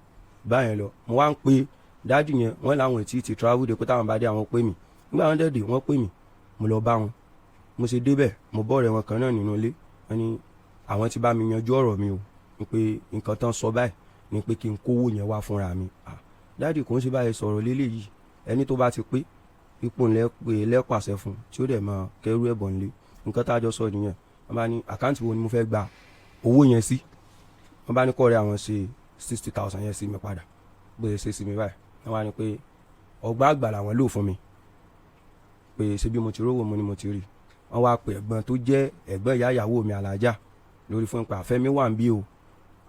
báyẹn lọ. Mo wá ń pe daddy yẹn, wọ́n làwọn tí ti travel dé, pé táwọn bá dé àwọn pè mí. Nígbà wọn dẹ̀ dé, wọ́n pè mí, mo lọ bá wọn. Mo ṣe débẹ̀, mo bọ́ ọ̀rẹ́ wọn kan náà nínú ilé. Wọ́n ní àwọn ti bá mi yanjú ọ̀rọ̀ mi o, ní pé nǹkan tán sọ báyìí ni pé kí n kówó yẹn wá fúnra mi. Ah, daddy, kò ń ṣe báyìí sọ̀rọ̀ lélẹ́yìí. Ẹni tó bá ti pé ipò ńlẹ́ pé lẹ́pàṣẹ fún tí ó dẹ̀ máa kẹ́rù ẹ̀bọ̀n nílé, nǹkan tá a jọ sọ nìyẹn. Wọ́n bá ní account wo ni mo fẹ́ gba owó yẹn sí. Wọ́n bá ní kọ́ọ̀rẹ́ àwọn ṣe 60,000 yẹn sí mi padà. Bóyá ṣe sí mi báyìí, wọ́n wá ní pé ọgbà àgbà làwọn lò fún mi, pé ṣé bí mo ti rówó, mo ni mo ti rí. Wọ́n wá pè ẹ̀gbọ́n tó jẹ́ ẹ̀gbọ́n ìyá ìyàwó mi, alájà, lórí fún ipa àfẹ́mi wà ń bí o.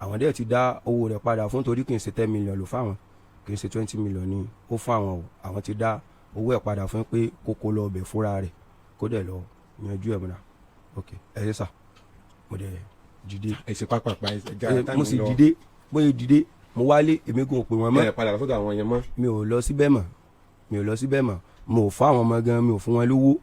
Àwọn dẹ̀ ti dá owó rẹ̀ padà fún, torí kì í ṣe 10 million ló fáwọn, kì í ṣe 20 million ni ó fún àwọn o. Àwọn ti dá owó ẹ̀ padà fún, pé kókó lọ ọbẹ̀ fúnra rẹ̀, kó dẹ̀ lọ yanjú ẹ̀ múra. Ok, ẹ ṣe sà, mo dẹ̀ dìde. Ẹ ṣe pápápá, ẹ já. Mo sì dìde. Bóyá dìde, mo wálé, èmi kò pè wọ́n mọ́. Ẹ padà sọ́dọ̀ àwọn yẹn mọ́? Mi ò lọ síbẹ̀ mọ́, mi ò lọ síbẹ̀ mọ́. Mo ò fún àwọn ọmọ gan, mi ò fún wọn lówó.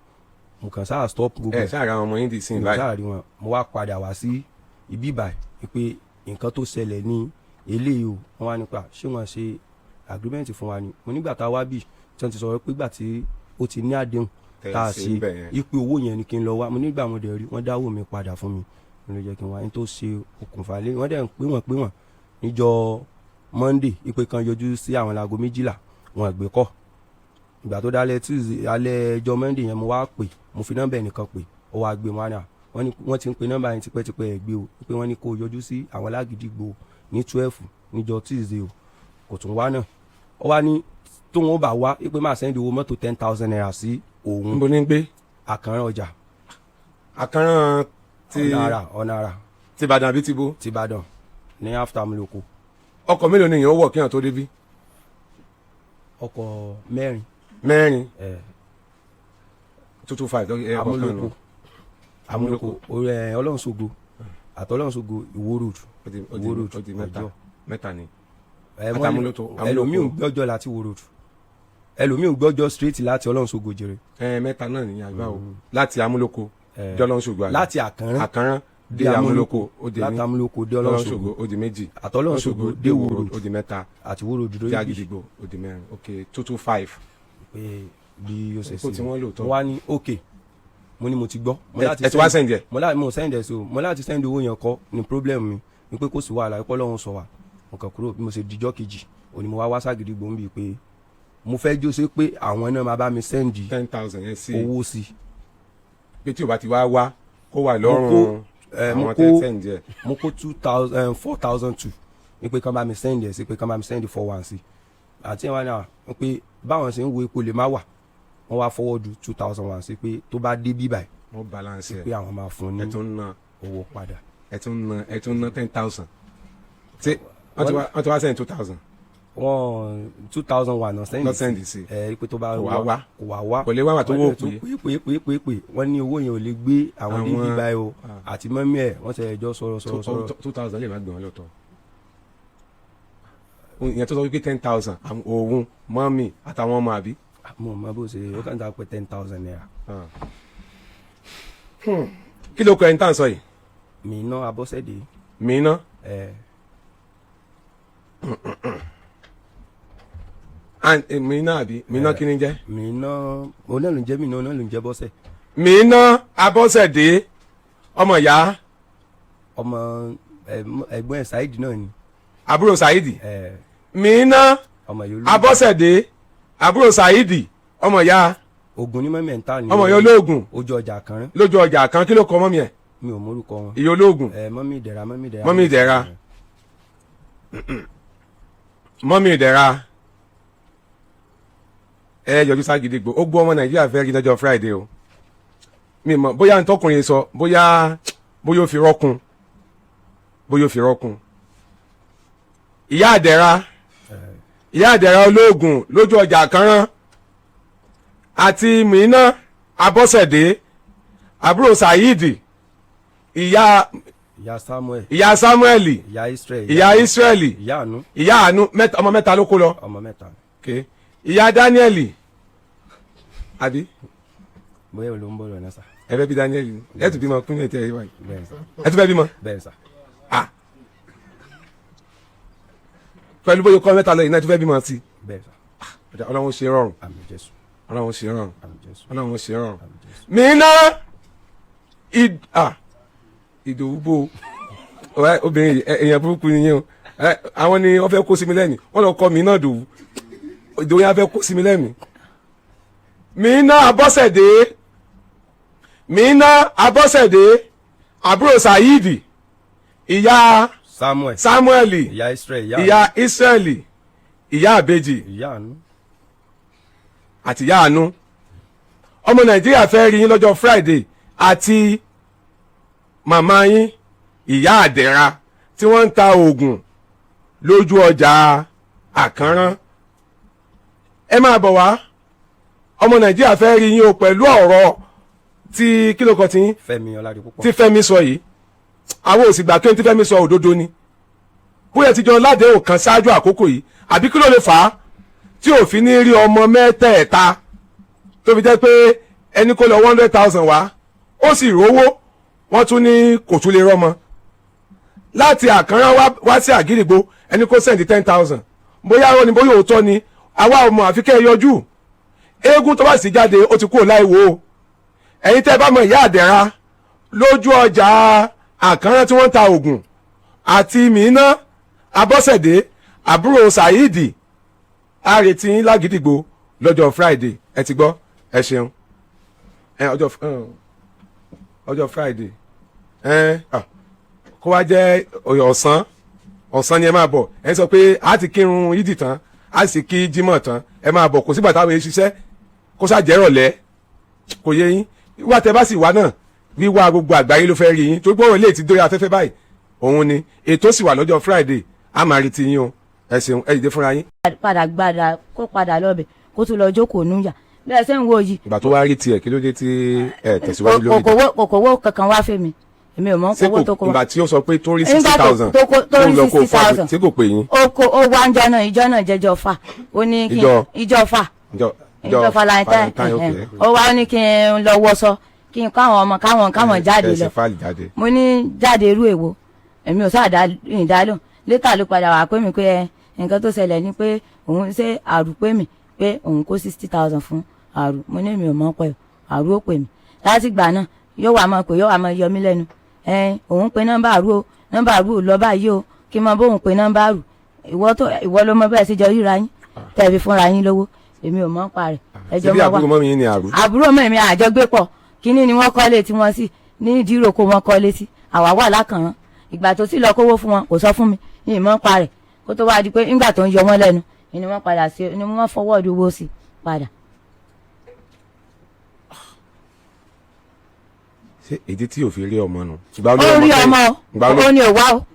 Mo kàn sáà stop gbogbo. Ẹ sáà ra àwọn ọmọ yín di sin Mi ò báyìí? Sáà rí wọn. Mo wá padà wá sí ibi báyìí pé nǹkan tó ṣẹlẹ̀ ní eléyìí o. Wọ́n wá nípa ṣé wọ́n ṣe agreement fún wa ni. Mo nígbà tá a wá bì tí wọ́n ti sọ̀rọ̀ pé gbà tí ó ti ní àdéhùn Tẹ́ tá a ṣe ṣe ń bẹ̀ yẹn. ipe owó yẹn ni kí n lọ wá. Mo nígbà mo dẹ̀ rí wọ́n dáwó mi padà fún mi, mo lè jẹ́ kí n wá ní tó ṣe okùnfà lé. Wọ́n dẹ̀ ń pè wọ́n níjọ́ Monday, ipe kan yọjú sí àwọn láago 12, wọn gbé kọ́. Ìgbà tó dálẹ̀ Tuesday, alẹ́ ẹjọ́ Monday yẹn, mo wá pè, mo fi nọ́mbà ẹnìkan pè, ó wá gbé wọn náà. Wọ́n ní wọ́n ti ń pe nọ́mbà yẹn tipẹ́tipẹ́, ẹ̀ gbé o, pé wọ́n ní kó yọjú sí àwọn lágídígbò ní 12 níjọ́ Tuesday o. Kò tún wá náà. Ó wá ní tóun ó bá wá pé máa send owó mọ́tò 10,000 naira sí òun. Níbo ní ń gbé? Àkànrán ọjà. Àkànràn ti Ọ̀nà àrà, ọ̀nà àrà. Ti Ìbàdàn àbí ti bo? Ti Ìbàdàn, ní after Amúlòkó. Ọkọ̀ mélòó ni èèyàn wọ̀ kí èèyàn tó débí? Ọkọ̀ mẹ́rin. Mẹ́rin? Ẹ̀. 225 ẹ ọkọ̀ kan Amúlòkó. nù. Amúlòkó, ẹ Ọlọ́runṣogo àtọlọ́runṣogo, Ìwó Road. Ó di Ìwó Road. Ó di mẹ́ta. Ọjọ́. Mẹ́ta ni. Ẹ Àti wọ́n ní Amúlòkó. ẹlòmíì ò gbọ́jọ́ láti Ìwó Road, ẹlòmíì ò gbọ́jọ́ straight láti Ọlọ́runṣogo jèrè. Ẹ mẹ́ta náà ní àgbà o, láti Amúlòkó dọ́lọ́nṣogo àbí? Láti Àkànrán. Àkànrán dé Amúlòkó, ó di Láti ní Amúlòkó dé Ọlọ́runṣogo, Ọlọ́runṣogo. Ó di méjì. Àtọlọ́runṣogo dé Ìwó Road. Ó di mẹ́ta. Àti Ìwó Road dúró dé ibi. Àgídìgbò, ó di mẹ́rin. Ok, 225. Pé bí ó ṣe Kó tí wọ́n lò tán. Mo wá ní ok, mo ní mo ti gbọ́. Mo láti Ẹ ti wá send ẹ̀? Mo láti mo send ẹ̀ sí o. Mo láti send owó yẹn kọ́ ni problem mi ni pé kò sí wàhálà, pé Ọlọ́run sọ wà. Mo kàn kúrò. Bí mo ṣe dijọ́ kejì òní, mo wá wá ságídígbò ń bì pé mo fẹ́ jó ṣe pé àwọn náà máa bá mi send 10,000 yẹn sí owó sí. Pé tí o bá ti wá wá, kó wà Mo lọ́rùn kó, mo àwọn kó tẹ́ send ẹ̀. Mo kó 2,000, 4,002 ní pé kán bá mi send ẹ̀ sí, pé kán bá mi send 41 sí. Àti ẹ̀ wá ní àwọn pé báwọn ṣe ń wo epo lè má wà, wọ́n wá forward 2,001 sí, pé tó bá dé bí báyìí, Wọ́n balance ẹ̀. pé àwọn máa fún ní Ẹ tún ná owó padà. Ẹ tún ná 10,000. Ṣé wọ́n ti wá send 2,000? Wọ́n 2,001 náà send. Lọ send sí. Ẹ pé tó bá Kò wá wá. Kò wá wá. Kò lè wá wà tó Wọ́n wò dẹ̀ tún pé. pé pé pé pé wọ́n ní owó yẹn ò lè gbé àwọn dé bí báyìí o. Ah. Àti mummy ẹ̀, wọ́n ṣe ẹjọ́ sọ̀rọ̀ sọ̀rọ̀ sọ̀rọ̀. 2,000 lè má gbé wọn lọ́tọ̀. Ìyẹn tó sọ wípé 10,000, òun, mummy àtàwọn ọmọ, àbí? Mo mọ bó ṣe, ó kàn ta pé 10,000 naira. Ah. Kí ló kọ ẹni tá à ń sọ yìí? Mi ná Abọ́sẹ̀dé. Mi ná. Ẹ. And mi ná, àbí mi ná, kí ni jẹ́? Mi ná, òun náà ló ń jẹ́ mi ná, òun náà ló ń jẹ́ Bọ́sẹ̀. Mi ná Abọ́sẹ̀dé, ọmọ ìyá? Ọmọ ẹ̀gbọ́n ẹ̀ Saheed náà ni. Àbúrò Saheed? Ẹ. Mi ná Ọmọ yòó. Abọ́sẹ̀dé, àbúrò Saheed, ọmọ ìyá? Ogun ní mummy ẹ̀ ń tà ní. Ọmọ ìyá olóògùn. Ojú ọjà kan. Lójú ọjà kan. Kí ló kọ mummy ẹ̀? Mi ò mórúkọ wọn. Ìyá olóògùn. Ẹ, mummy Ìdẹ̀ra, mummy Ìdẹ̀ra. Mummy Ìdẹ̀ra, mummy Ìdẹ̀ra, ẹ yọjú ságídígbò. Ó gbọ́ ọmọ Nàìjíríà fẹ́ rí lọ́jọ́ Friday o. Mi mọ̀ bóyá n tọkùnrin sọ, bóyá ó fi rọ́kun, bóyá ó fi rọ́kun. Ìyá Àdẹ̀ra, Ìyá Àdẹ̀rà olóògùn lójú ọjà Àkànrán, àti Mìíná Abọ́sẹ̀dé, àbúrò Saheed, ìyá Ìyá Samuel. Ìyá Samuel. Ìyá Israel. Ìyá Israeli. Ìyá Àánú. Ìyá Àánú, mẹ́ta, ọmọ mẹ́ta ló kó lọ. Ọmọ mẹ́ta. Okay. Ìyá Daniel, àbí? Bóyá ló ń bọ̀ lọ́nà sà. Ẹ fẹ́ bí Daniel ni? Ẹ tún bímọ kún ní ètò ẹ wáyé? Bẹ́ẹ̀ sà. Ẹ tún fẹ́ bímọ? Bẹ́ẹ̀ sà. Ah, pẹ̀lú bóyá kọ́ mẹ́ta lọ yìí náà, ẹ tún fẹ́ bímọ sí? Bẹ́ẹ̀ sà. I. Ọlọ́run ṣe rọrùn. Àmín Jésù. Ọlọ́run ṣe rọrùn. Àmín Jésù. Ọlọ́run ṣe rọrùn. Àmín Jésù. Mìíná Ìdòwú bò ó, obìnrin yìí, èèyàn burúkú ni yín o. Àwọn ni wọ́n fẹ́ kó sí mi lẹ́mìí, wọ́n lọ kọ́ Mìíná Ìdòwú. Ìdòwú yẹn fẹ́ kó sí mi lẹ́mìí. Mìíná Abọ́sẹ̀dé, Mìíná Abọ́sẹ̀dé, àbúrò Saheed, ìyá Samuel. Samuel. Ìyá Israel. Ìyá Israeli, ìyá àbèjì. Ìyá Àánú. Àti ìyá Àánú, ọmọ Nàìjíríà fẹ́ rí yín lọ́jọ́ Friday, àti màmá yín, Ìyá Àdẹ̀ra, tí wọ́n ń ta oògùn lójú ọjà Àkànrán. Ẹ máa bọ̀ wá, ọmọ Nàìjíríà fẹ́ rí yín o, pẹ̀lú ọ̀rọ̀ tí kí ló kọ tí yín? Fẹ́mi Ọládipúpọ̀. Tí Fẹ́mi sọ yìí, àwọn ò sì gbà pé tí Fẹ́mi sọ òdodo ni. Bóyá ti jọ ládéhùn kan ṣáájú àkókò yìí, àbí kí ló lè fà á tí òfin ní rí ọmọ mẹ́tẹ̀ẹ̀ta, tó fi jẹ́ pé ẹni kó lọ 100,000 wá, ó sì rówó, wọ́n tún ní kò tún lè rọ́mọ láti Àkànrán wá sí Àgídìgbò, ẹni kó send 10,000. Bóyá ó ní, bóyá òótọ́ ni, àwa ọmọ àfikẹ́ yọjú. Eégún tó bá sì jáde, ó ti kúrò láì wò ó. Ẹ̀yin tẹ́ ẹ bá mọ Ìyá Àdẹ̀ra lójú ọjà Àkànrán tí wọ́n ń ta oògùn, àti Mìíná Abọ́sẹ̀dé, àbúrò Saheed, àrètí yín lágídìgbò lọ́jọ́ Friday. Ẹ ti gbọ́, ẹ ṣeun. Ẹ ọjọ́ Friday, ẹ kó wá jẹ́ ọ̀sán, ọ̀sán ni ẹ máa bọ̀. Ẹ sọ pé a ti kírun yídì tán, a sì kí jímọ̀ tán, ẹ máa bọ̀. Kò sígbà táwọn èèyàn ṣiṣẹ́, kó ṣàjẹ́rọ̀lẹ́, kò yé yín. Wíwá tẹ bá sì wá náà, wíwá gbogbo àgbáyé ló fẹ́ rí yín, tó gbọ́rọ̀ lè ti dórí afẹ́fẹ́ báyìí. Òun ni ètò sì wà lọ́jọ́ Friday, a máa retí yín o. Ẹ ṣeun, ẹ dìde fúnra yín. Padà gbàdà kó padà lọ́bẹ̀, kó tún lọ jókòó núyà bẹ́ẹ̀ sẹ́ ń wo yìí. Ìgbà tó wá rí tiẹ̀, kí ló dé tí ẹ tẹ̀síwájú lórí? Kòkòwò kankan wá fẹ́ mi, èmi ò mọ̀ Ṣé owó kò tó kó wá. Ìgbà tí ó sọ pé tó rí sixty Nígbà thousand tó rí 60,000. tí kò pè yín? Ó kó ó wá ńjọ́ náà, ìjọ́ náà jẹjọ́ fà, ó ní kí ìjọ fà. Ìjọ? Ìjọ Valentine. Ok. Ó wá ní kí n lọ wọṣọ, kí n káwọn ọmọ káwọn jáde Ẹ ṣe lọ. fáìlì jáde. Mo ní jáde irú èwo? Èmi ò sáà dá ìdálò. Later ló padà wà pé mi pé ẹ nǹkan tó ṣẹlẹ̀ ni pé òun ṣe àrù pé mi pé òun kó 60,000 fún àrù. Mo ní mi ò mọ̀ pẹ́ àrù ó pè mí. Láti gbà náà, yóò wá máa pè, yóò wá máa yọ mí lẹ́nu. Ẹ òun pe nọ́mbà àrù o, nọ́mbà àrù ò lọ báyìí o, kí n mọ bóun pe nọ́mbà àrù. Ìwọ tó ìwọ ló mọ bẹ́ẹ̀ sí jọ ríra yín tẹ̀bi fúnra yín lówó, èmi ò mọ̀ pa rẹ̀. Ẹjọ́ Ṣebí mọ́ wá àbúrò mọ́mí yín ni àrù? Àbúrò mọ̀ mi àjọgbépọ̀ kínní ni wọ́n kọ́lé tí wọ́n sì ní ìdíròkọ wọn kọ́lé sí. Àwa wà lákànrán. Ìgbà tó sì lọ kówó fún wọn, kò sọ fún mi ní ìmọ̀ pa rẹ̀, kó tó wá di pé nígbà tó ń yọ wọ́n lẹ́nu ni wọ́n padà sí, ni wọ́n fọwọ́ owó sí padà. Ṣé ìdí tí ò fi rí ọmọ nù? Ìgbà wo Ó ló rí kẹ́yìn? ọmọ o. Ìgbà wo ló Ó ní ò wá o,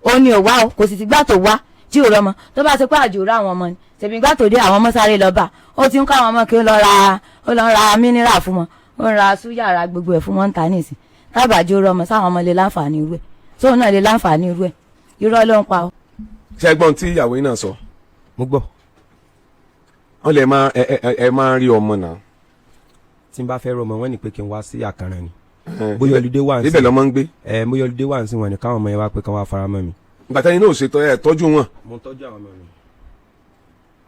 ó ní ò wá o. Kò sì ti gbà tó wá tí ò rọmọ, tó bá ṣe pé àjò rà àwọn ọmọ ni. Ṣèbí ìgbà tó dé, àwọn ọmọ sáré lọ bá ó ti ń kọ́ àwọn ọmọ kí ó lọ ra, ó lọ ra mineral fún wọn, ó ń ra súyà, ra gbogbo ẹ̀ fún wọn ń ta nísìn. Tábàjò rọmọ sáwọn ọmọ lè láǹfààní irú ẹ̀, tóun náà lè láǹfààní irú ẹ̀. Irọ́ ló ń pa o. Ṣé gbọ́n tí ìyàwó yín náà sọ? Mo gbọ́. Wọ́n lè máa ẹ ẹ ẹ máa ń rí ọmọ náà. Tí n bá fẹ́ rọmọ, wọ́n ní pé kí n wá sí Àkànrán ni. Bóyá olùdé wà ń Ibẹ̀ lọ́mọ ń gbé. Ẹ bóyá olùdé wà ń sìn, wọn ni káwọn ọmọ yẹn wá pé kí wọ́n wá fara mọ́ mi. Ìgbà tẹ́yìn náà ò ṣètò ẹ tọ́jú wọn. Mo ń tọ́jú àwọn ọmọ mi.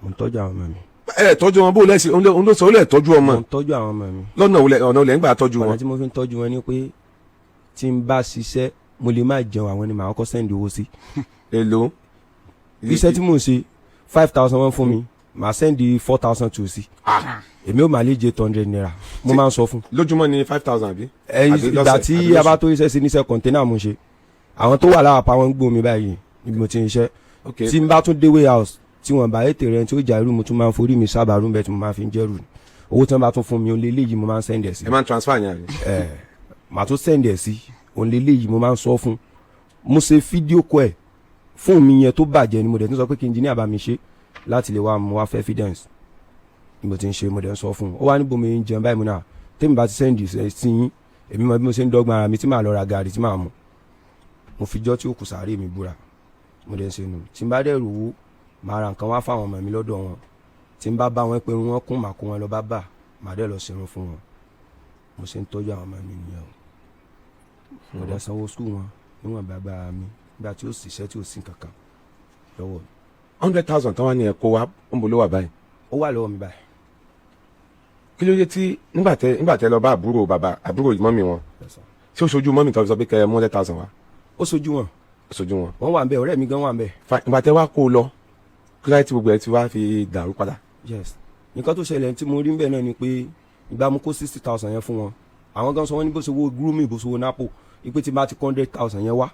Mo ń tọ́jú àwọn ọmọ mi. Ẹ tọ́jú wọn bó lẹ́sìn, òun ló sọ ó lẹ̀ tọ́jú ọmọ. Mo ń tọ́jú àwọn ọmọ mi. Lọ́nà ọ̀nà olè ń gbà tọ́jú Ọ̀nà wọn? tí mo fi ń tọ́jú wọn ni pé tí n bá ṣiṣẹ́, mo lè má jẹun, àwọn ni màá kọ́kọ́ send owó sí. Èló? Iṣẹ́ tí mò ń ṣe, 5,000 wọ́n fún mi, màá send 4,200 sí. Èmi ò máa lè jẹ ₦800, mo máa ń sọ fún. Lójúmọ́ ni 5,000, àbí? Ẹ Àbí ìgbà lọ́sẹ̀, tí àbí a bá lóṣù? tó iṣẹ́ sí níṣẹ́ container mo ń ṣe, àwọn tó wà lára pa wọn ń gbóhùn mi báyìí níbi mo ti ń ṣiṣẹ́. Tí n bá tún dé warehouse, tí wọ́n bá ètè rẹ tí ó jà irú, mo tún máa ń forí mi sábà rú bẹ́ẹ̀ tí mo máa fi ń jẹ́rù. Owó tí wọ́n bá tún fún mi, òun lélẹ́yìí mo máa ń send ẹ̀ sí. Ẹ máa ń transfer yẹn, àbí? Ẹ màá tún send ẹ̀ sí. Òun lélẹ́yìí mo máa ń sọ fún. Mo ṣe fídíò kọ ẹ̀ fóònù mi yẹn tó bàjẹ́ ni, mo dẹ̀ tún sọ pé kí engineer bá mi ṣe. Láti lè wá mú wá fẹ́ evidence bí mo ti ń ṣe. Mo dẹ̀ ń sọ fún un, ó wá níbo mi ń jẹun báyìí. Mo náà tèmi bá ti send sí yín, èmi mọ bí mo ṣe ń dọ́gbọ́n ara mi tí màá lọ ra gàrí tí màá mu. Mo fi jọ́ tí ó kù sàárè mi búra. Mo dẹ̀ ń ṣe nù. Tí n bá dẹ̀ rówó, màá ra nǹkan wá fáwọn ọmọ mi lọ́dọ̀ wọn. Tí n bá bá wọn pé irun wọn kún, màá kó wọn lọ bá bà, màá dẹ̀ lọ ṣerun fún wọn. Mo ṣe ń tọ́jú àwọn ọmọ mi nìyẹn o. Mo dẹ̀ sanwó school wọn níwọ̀n bàbá mi nígbà tí ó ṣiṣẹ́, tí ó sì kankan lọ́wọ́ mi. 100,000 tán wá ní ẹ kó wá, ń bo ló wà báyìí? Ó wà lọ́wọ́ mi báyìí. Kí ló dé tí nígbà tẹ lọ bá àbúrò bàbá, àbúrò mummy wọn, ṣé ó ṣojú mummy tó fi sọ pé kẹ ẹ mú 100,000 wá? Ó ṣojú wọn. Ó ṣojú wọn. Wọ́n wà ń bẹ, ọ̀rẹ́ mi gan wà ń bẹ. Ìgbà tẹ wá kó o lọ, kí láti gbogbo ẹ ti wá fi dàrú padà? Yes, nǹkan tó ṣẹlẹ̀ tí mo rí ń bẹ̀ náà ni pé ìgbà mo kó 60,000 yẹn fún wọn, àwọn gan sọ, wọ́n ní bó ṣe wo grooming, bó ṣe wo napo, ipe tí bá ti kó 100,000 yẹn wá,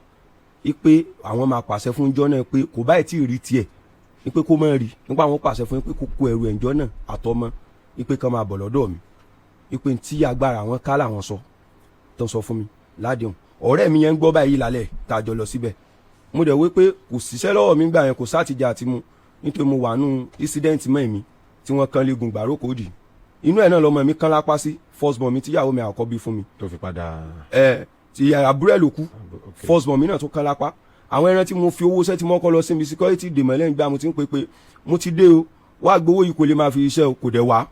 ipe àwọn máa pàṣẹ fún jọ́ náà pé kò báyìí tí ì rí tiẹ̀, ipe kó má rí nípa àwọn pàṣẹ fún pé kó kó ẹrù ẹ̀ǹjọ́ náà àtọmọ, ipe kan máa bọ̀ lọ́dọ̀ mi, ipe tí agbára àwọn ká làwọn sọ tó sọ fún mi ládéhùn. Ọ̀rẹ́ mi yẹn ń gbọ́ báyìí lálẹ́ tá a jọ lọ síbẹ̀. Mo dẹ̀ wí pé kò síṣẹ́ lọ́wọ́ mi gbà yẹn, kò sátìjà àti mu, nítorí mo wà nù incident mọ́ èmi tí wọ́n kan léegun gbàrókò dì inú ẹ̀ náà lọmọ mi kán lápá sí, first born mi, tíyàwó mi àkọ́bí fún mi. Tó fi padà. Ẹ ti àbúrò ẹ̀ ló kú. First born mi náà tó kán lápá. Àwọn ẹran tí mo fi owó sẹ́ tí mo kọ́ lọ síbi security dè mọ́lẹ́ nígbà mo ti ń pè pé mo ti dé o, wá gbowó yìí, kò lè máa fi iṣẹ́ o, kò dẹ̀ wá.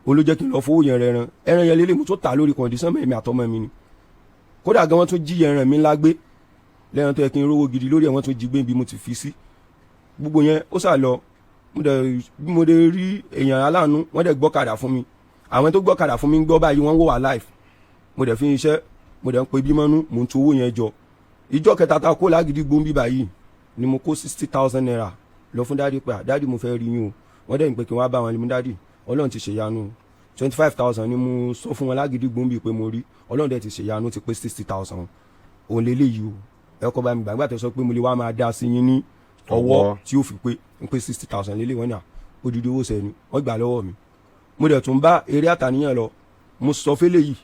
Òun ló jẹ́ kí n lọ fowó yẹn rẹ ẹran. Ẹran yẹn lélẹ̀, mo tó tà lórí condition mẹ́mi àtọmọ mi ni. Kódà gan, wọ́n tún jí ẹran mi ńlá gbé lẹ́yìn tó yẹ kí n rówó gidi lórí ẹ̀, wọ́n tún jí gbé bí mo ti fi sí. Gbogbo yẹn ó sà lọ. Mo dẹ̀ bí mo dẹ̀ rí èèyàn aláàánú, wọ́n dẹ̀ gbọ́kadà fún mi. Àwọn tó gbọ́kadà fún mi ń gbọ́ báyìí, wọ́n ń wò wá live. Mo dẹ̀ fi iṣẹ́, mo dẹ̀ ń pe bímọ́nú, mo ń tu owó yẹn jọ. Ìjọ kẹta ta kó lágídí gbóǹbì báyìí ni mo kó ₦60,000 lọ fún daddy pé, "Daddy, mo fẹ́ rí yín o." Wọ́n dẹ̀ ń pè kí wọ́n bá wọn ní, "Daddy, Ọlọ́run ti ṣèyanu. 25,000 ni mo sọ fún wọn lágídí gbóǹbì pé mo rí. Ọlọ́run dẹ̀ ti ṣèyanu, ti pé 60,000. Òun lélẹ́yìí o, ẹ kọ́ bá mi gbàgbà tó sọ pé mo lè wá máa dá sí yín ní ọwọ́ tí ó fi pé ń pé 60,000 lélẹ̀." Wọ́n ní à odidi owó sẹ́ni wọ́n gbà lọ́wọ́ mi. Mo dẹ̀ tún bá eré àtàníyàn lọ. Mo sọ fẹ́lẹ̀ yìí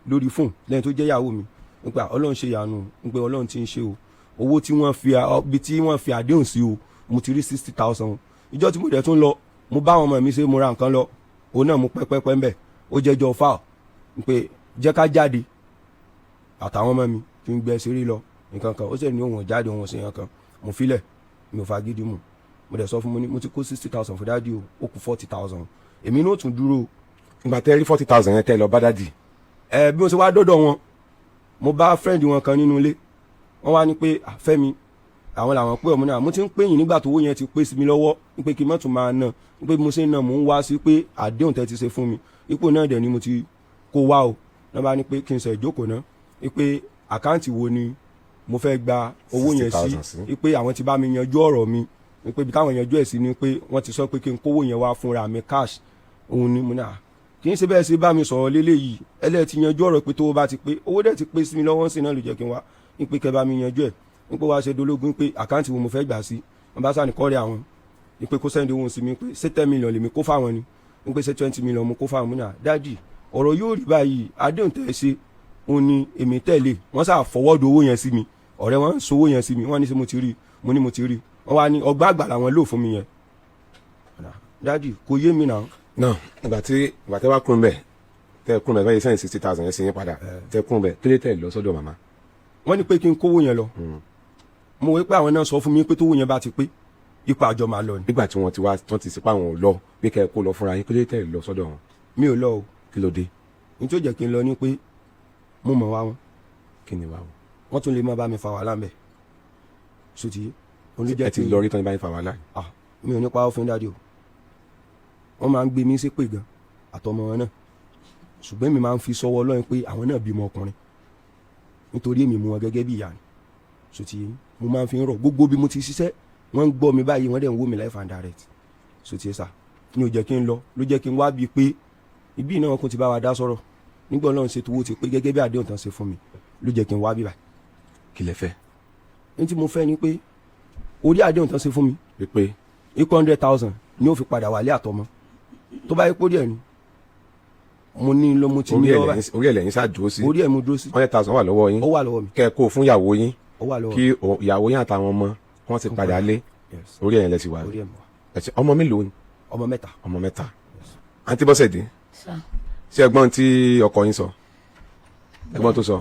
lórí fóònù lẹ́yìn tó jẹ́ ìyàwó mi nípa Ọlọ́run ṣe ìyanu, nípa Ọlọ́run ti ń ṣe o, owó tí wọ́n fi ibi tí wọ́n fi àdéhùn sí o, mo ti rí 60,000. Ìjọ tí mo dẹ̀ tún lọ, mo bá àwọn ọmọ mi ṣe, mo ra nǹkan lọ, òun náà mo pẹ́pẹ́pẹ́ ń bẹ̀. Ó jẹ́jọ́ fáà pé jẹ́ ká jáde àtàwọn ọmọ mi kí n gbẹ ṣeré lọ nǹkan kan. Ó sì ní òun jáde, òun ṣe nǹkan kan. Mo filẹ̀, mi ò fagídí mu. Mo dẹ̀ sọ fún mo ní mo ti kó 60,000 fún daddy o, ó kù 40,000, èmi náà tún dúró. Ìgbà tẹ́ rí 40,000 yẹn, tẹ́ lọ bá daddy. Ẹ bí mo ṣe wá dọ́dọ̀ wọn, mo bá friend wọn kan nínú ilé. Wọ́n wá ní pé, "Ah, Fẹ́mi, àwọn làwọn pé ọmọ náà mo ti ń pè yín nígbà tó owó yẹn ti pé sí mi lọ́wọ́, ní pé kí n má tún máa ná, ní pé bí mo ṣe ń ná, mò ń wá sí pé àdéhùn tẹ́ ti ṣe fún mi, ipò náà dẹ̀ ni mo ti kó wá o." Náà bá ní pé kí n ṣe ìjókòó náà, ní pé account wo ni mo fẹ́ gba owó yẹn sí. 60,000 sí. Ní pé àwọn ti bá mi yanjú ọ̀rọ̀ mi, ní pé ibi táwọn yanjú ẹ̀ sí ni pé wọ́n ti sọ pé kí n kówó yẹn wá fúnra mi cash. Òun ni mo ní à kì í ṣe bẹ́ẹ̀ ṣe bá mi sọ̀rọ̀ lélẹ́yìí. Ẹlẹ́ẹ̀ ti yanjú ọ̀rọ̀ pé tówó bá ti pé, owó dẹ̀ ti pé sí mi lọ́wọ́ sí náà ló jẹ́ kí n wá, ní pé kẹ́ bá mi yanjú ẹ̀, ní pé wàá ṣe dológun, pé account wo mo fẹ́ gbà sí. Wọ́n bá sàní kọ́rẹ́ àwọn, ní pé kó send owó sí mi, pé ṣé 10 million lèmi kó fáwọn ni, ní pé ṣé 20 million mo kó fáwọn. Mo ní à daddy, ọ̀rọ̀ yóò rí báyìí, àdéhùn tẹ̀ ṣe òun ni èmi tẹ̀lé. Wọ́n sà forward owó yẹn sí mi. Ọ̀rẹ́ wọn ń sowó yẹn sí mi. Wọ́n ní ṣé mo ti rí? Mo ní mo ti rí. Wọ́n wá ní ọgbà àgbà làwọn lò fún mi yẹn. Daddy, kò yé mi náà. Náà ìgbà tẹ́ wá kúrò mbẹ̀, tẹ́ kúrò mbẹ̀ báyìí, sẹ́yìn 60,000 yẹn sí yín padà, tẹ́ kúrò mbẹ̀, kí ló tẹ̀ lọ sọ́dọ̀ màmá? Wọ́n ní pé kí n kówó yẹn lọ. Mo wí pé àwọn náà sọ fún mi pé tówó yẹn bá ti pé, ipò àjọ máa lọ ni. Nígbà tí wọ́n ti wá tán ti sèpá àwọn ò lọ, pé kẹ́ ẹ kó lọ fúnra yín, kí ló tẹ̀ lọ sọ́dọ̀ wọn? Mi ò lọ o. Kí ló dé? Ní tí ó jẹ́ kí n lọ ni pé mo mọ̀ wá wọn. Kí ni wá o? Wọ́n tún lè má bá mi fa wàhálà mbẹ̀ sotí. Ẹ ti lọ rí tán ní báyìí fa wàhálà? Ah, mi ò ní pa ọ́ fún daddy o. Wọ́n máa ń gbé mi ṣépè gan àtọmọ wọn náà, ṣùgbọ́n èmi máa ń fi sọ́wọ́ Ọlọ́run pé àwọn náà bímọ ọkùnrin, nítorí èmi mú wọn gẹ́gẹ́ bí ìyá ni sotí. Mo máa ń fi ń rọ̀ gbogbo bí mo ti ṣiṣẹ́. Wọ́n ń gbọ́ mi báyìí, wọ́n dẹ̀ ń wò mí live and direct sotí. Sà ní ò jẹ́ kí n lọ, ló jẹ́ kí n wá bíi pé ibi náà kò ti bá wa dá sọ̀rọ̀ nígbà Ọlọ́run ṣe tówó ti pé gẹ́gẹ́ bí àdéhùn tán ṣe fún mi, ló jẹ́ kí n wá bí báyìí. Kí lẹ fẹ́? Ní tí mo fẹ́ ni pé orí àdéhùn tán ṣe fún mi pé 100,000 ni ó fi padà wálé àtọmọ. Tó bá yẹ kó díẹ̀ ni mo ní lọ, mo ti ní lọ́wọ́ báyìí. Orí ẹ̀ lẹ́yìn ṣáà dúró sí? Orí ẹ̀ mo dúró sí. 100,000 wà lọ́wọ́ yín? Ó wà lọ́wọ́ mi. Kẹ́ ẹ kó fún ìyàwó yín. Ó wà lọ́wọ́. Kí ìyàwó yín àtàwọn ọmọ wọ́n ti padà lé. Orí ẹ̀yìn lẹ ti wà? Orí ẹ̀ mo wà. Ẹ ṣé. Ọmọ mélòó ni? Ọmọ mẹ́ta. Ọmọ mẹ́ta. Àǹtí Bọ́sẹ̀dé, Sà. ṣé ẹ̀gbọ́n tí ọkọ yín sọ, ẹ̀gbọ́n tó sọ,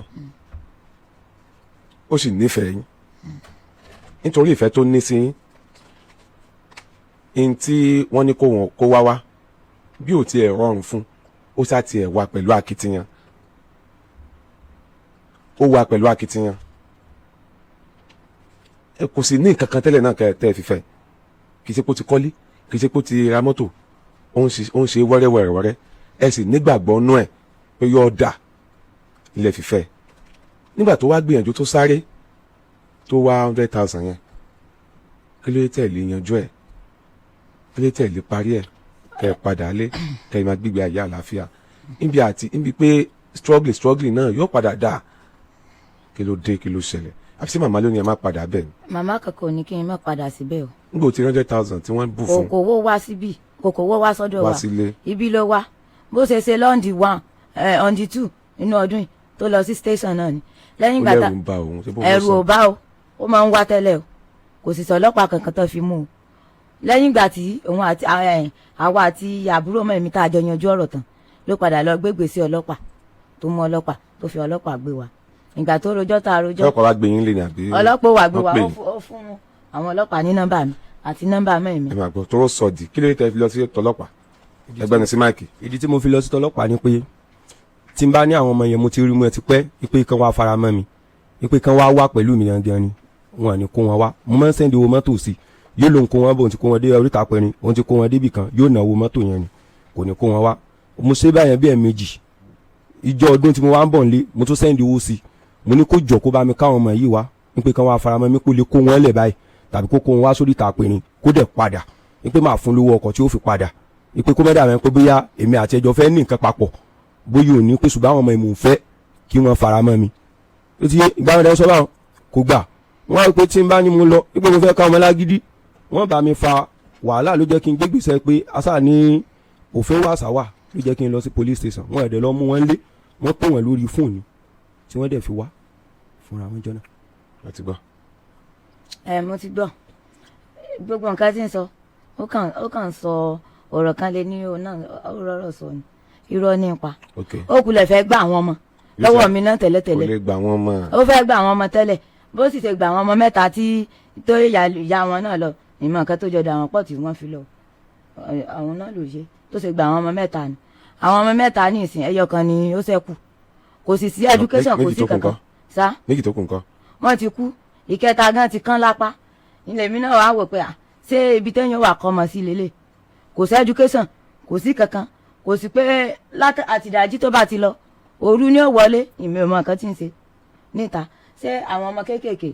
ó sì nífẹ̀ẹ́ yín nítorí ìfẹ́ tó ní sí yín, in tí wọ́n ní kó wọn kó wá wá, bí ò tiẹ̀ rọrùn fún, ó sá tiẹ̀ wá pẹ̀lú akitiyan, ó wá pẹ̀lú akitiyan. Ẹ kò sì ní nǹkan kan tẹ́lẹ̀ náà kẹ́ tẹ́ ẹ fi fẹ́. Kì í ṣe pé ó ti kọ́lé, kì í ṣe pé ó ti ra mọ́tò, ó ń ṣe wẹ́rẹ́wẹ́rẹ́wẹ́rẹ́. Ẹ sì nígbàgbọ́ nú ẹ̀ pé yóò dà ilẹ̀ fífẹ́. Nígbà tó wá gbìyànjú, tó sáré, tó wá 100,000 yẹn, kí ló tẹ̀lé yanjú ẹ̀? Kí ló tẹ̀lé parí ẹ̀, kẹ́ ẹ padà lé, kẹ́ ẹ máa gbígbé ayé àlàáfíà níbi àti níbi pé struggling náà yóò padà dà? Kí ló dé? Kí ló ṣẹlẹ̀? Àfi sí màmá lónìí, ẹ má padà bẹ́ẹ̀ ni? Màmá kankan ò ní kí n má padà síbẹ̀ o. Nígbà tí 100,000 tí wọ́n bù fún Kò wó wá síbí, kò wó wá sọ́dọ̀ wá wa. sílé. Ibi ló wá. Bó ṣe ṣe l'on the 1, on the 2 nínú ọdún yìí tó lọ sí station náà ni lẹ́yìn Ó ìgbà tá lẹ́rù ń ba òun. Ṣé bó wọ́n ẹ̀rù sọ? ò bá o. Ó máa ń wá tẹ́lẹ̀ o, kò sì sọ ọlọ́pàá kankan tó fi mú o. Lẹ́yìn ìgbà tí òun àti àwa àti àbúrò mọ́ mi tá a jọ yanjú ọ̀rọ̀ tán, ló padà lọ gbégbé sí ọlọ́pàá, tó mú ọlọ́pàá, tó fi ọlọ́pàá gbé wa. Ìgbà tó rojọ́ tá a rojọ́. Ọlọ́pàá wá gbé yín lé ní àbí? Ọlọ́pàá wà gbé Wọ́n wa. pè Ó yín? fún àwọn ọlọ́pàá ní nọ́mbà mi àti nọ́mbà mọ́ mi. Ẹ máa gbọ́ tọrọ sọ di. Kí ló dé tẹ́ fi lọ sí tọlọ́pàá? Ẹgbẹ́ni sí máìkì. Ìdí tí mo fi lọ sí tọlọ́pàá ni pé tí n bá ní àwọn ọmọ yẹn, mo ti rí mú ẹ ti pẹ́, ìpè kan wá fara mọ́ mi, ìpè kan wá wá pẹ̀lú mi gangan ni wọn ní kó wọn wá. Mo máa ń send owó mọ́tò sí, yóò lóun kó wọn bó, òun ti kó wọn dé oríta pẹ̀rin, òun ti kó wọn débì kan, yóò ná owó mọ́tò yẹn ni, kò ní kó wọn wá. Mo ṣe báyẹn bí ẹ̀ẹ̀mejì. Ìjọ ọdún tí mo wá ń bọ̀ nílé, mo tún send owó sí, mo ní kó jọ kó bá mi káwọn ọmọ yìí wá, ní kan wá faramọ́ mi, kó lè kó wọn lẹ̀ báyìí tàbí kó kó wọn wá sórí ìta pẹ̀rin, kó dẹ̀ padà, ní pé máa fún lówó ọkọ̀ tí ó fi padà, ní pé kó mẹ́dà mẹ́ pé bóyá èmi àti ẹjọ́ fẹ́ ní nǹkan papọ̀, bóyá ò ní pé, ṣùgbọ́n àwọn ọmọ ìmọ̀ fẹ́ kí wọ́n faramọ́ mi. Ó ti yé. Ìgbà wọn sọ báwọn kò gbà. Wọ́n á pé tí n bá ní mo lọ wípé mo fẹ́ ká ọmọ lágídí, wọ́n bá mi fa wàhálà. Ló jẹ́ kí n gbégbèsè pé asá ní òfin wà sáwà, ló jẹ́ kí n lọ sí police station. Wọ́n ẹ̀dẹ̀ lọ mú wọn lé, wọ́n pè wọ́n lórí fóònù tí wọ́n dẹ̀ fi wá fúnra wọn jọ náà. Wọ́n ti gbọ́. Ẹ mo ti gbọ́ gbogbo nǹkan tí ń sọ. Ó kàn sọ ọ̀rọ̀ kan lé ní òun náà, ó rọrọ̀ sọ ni, irọ́ ní ipa. Ó kulẹ̀ fẹ́ gbà àwọn ọmọ lọ́wọ́ mi náà Kò tẹ́lẹ̀tẹ́lẹ̀. lè gbà wọ́n mọ́. Ó fẹ́ gbà àwọn ọmọ tẹ́lẹ̀. Bó sì ṣe gbà àwọn ọmọ mẹ́ta tí tó ìyá wọn náà lọ, ìmọ̀ nǹkan tó jọdọ̀ àwọn pọ̀ tí wọ́n fi lọ. Àwọn náà ló ṣe tó ṣe gba àwọn ọmọ mẹ́ta ni. Àwọn ọmọ mẹ́ta ní ìsìn, ẹyọ kan ni ó ṣẹ́kù. Kò sì sí education, kò Méjì sí tó kù kankan ńkọ́? Sá. Méjì tó kù ńkọ́? Wọ́n ti kú. Ìkẹta gan ti kán lápá. Ilé mi náà wàá wò pé à, ṣé ibi téèyàn wà kọ́ ọmọ sí lélẹ̀? Kò sí education, kò sí kankan, kò sí pé láti àtìdájí tó bá ti lọ, òru ni ó wọlé. Ìmọ̀ ìmọ̀ nǹkan tí ń ṣe níta. Ṣé àwọn ọmọ kéékèèké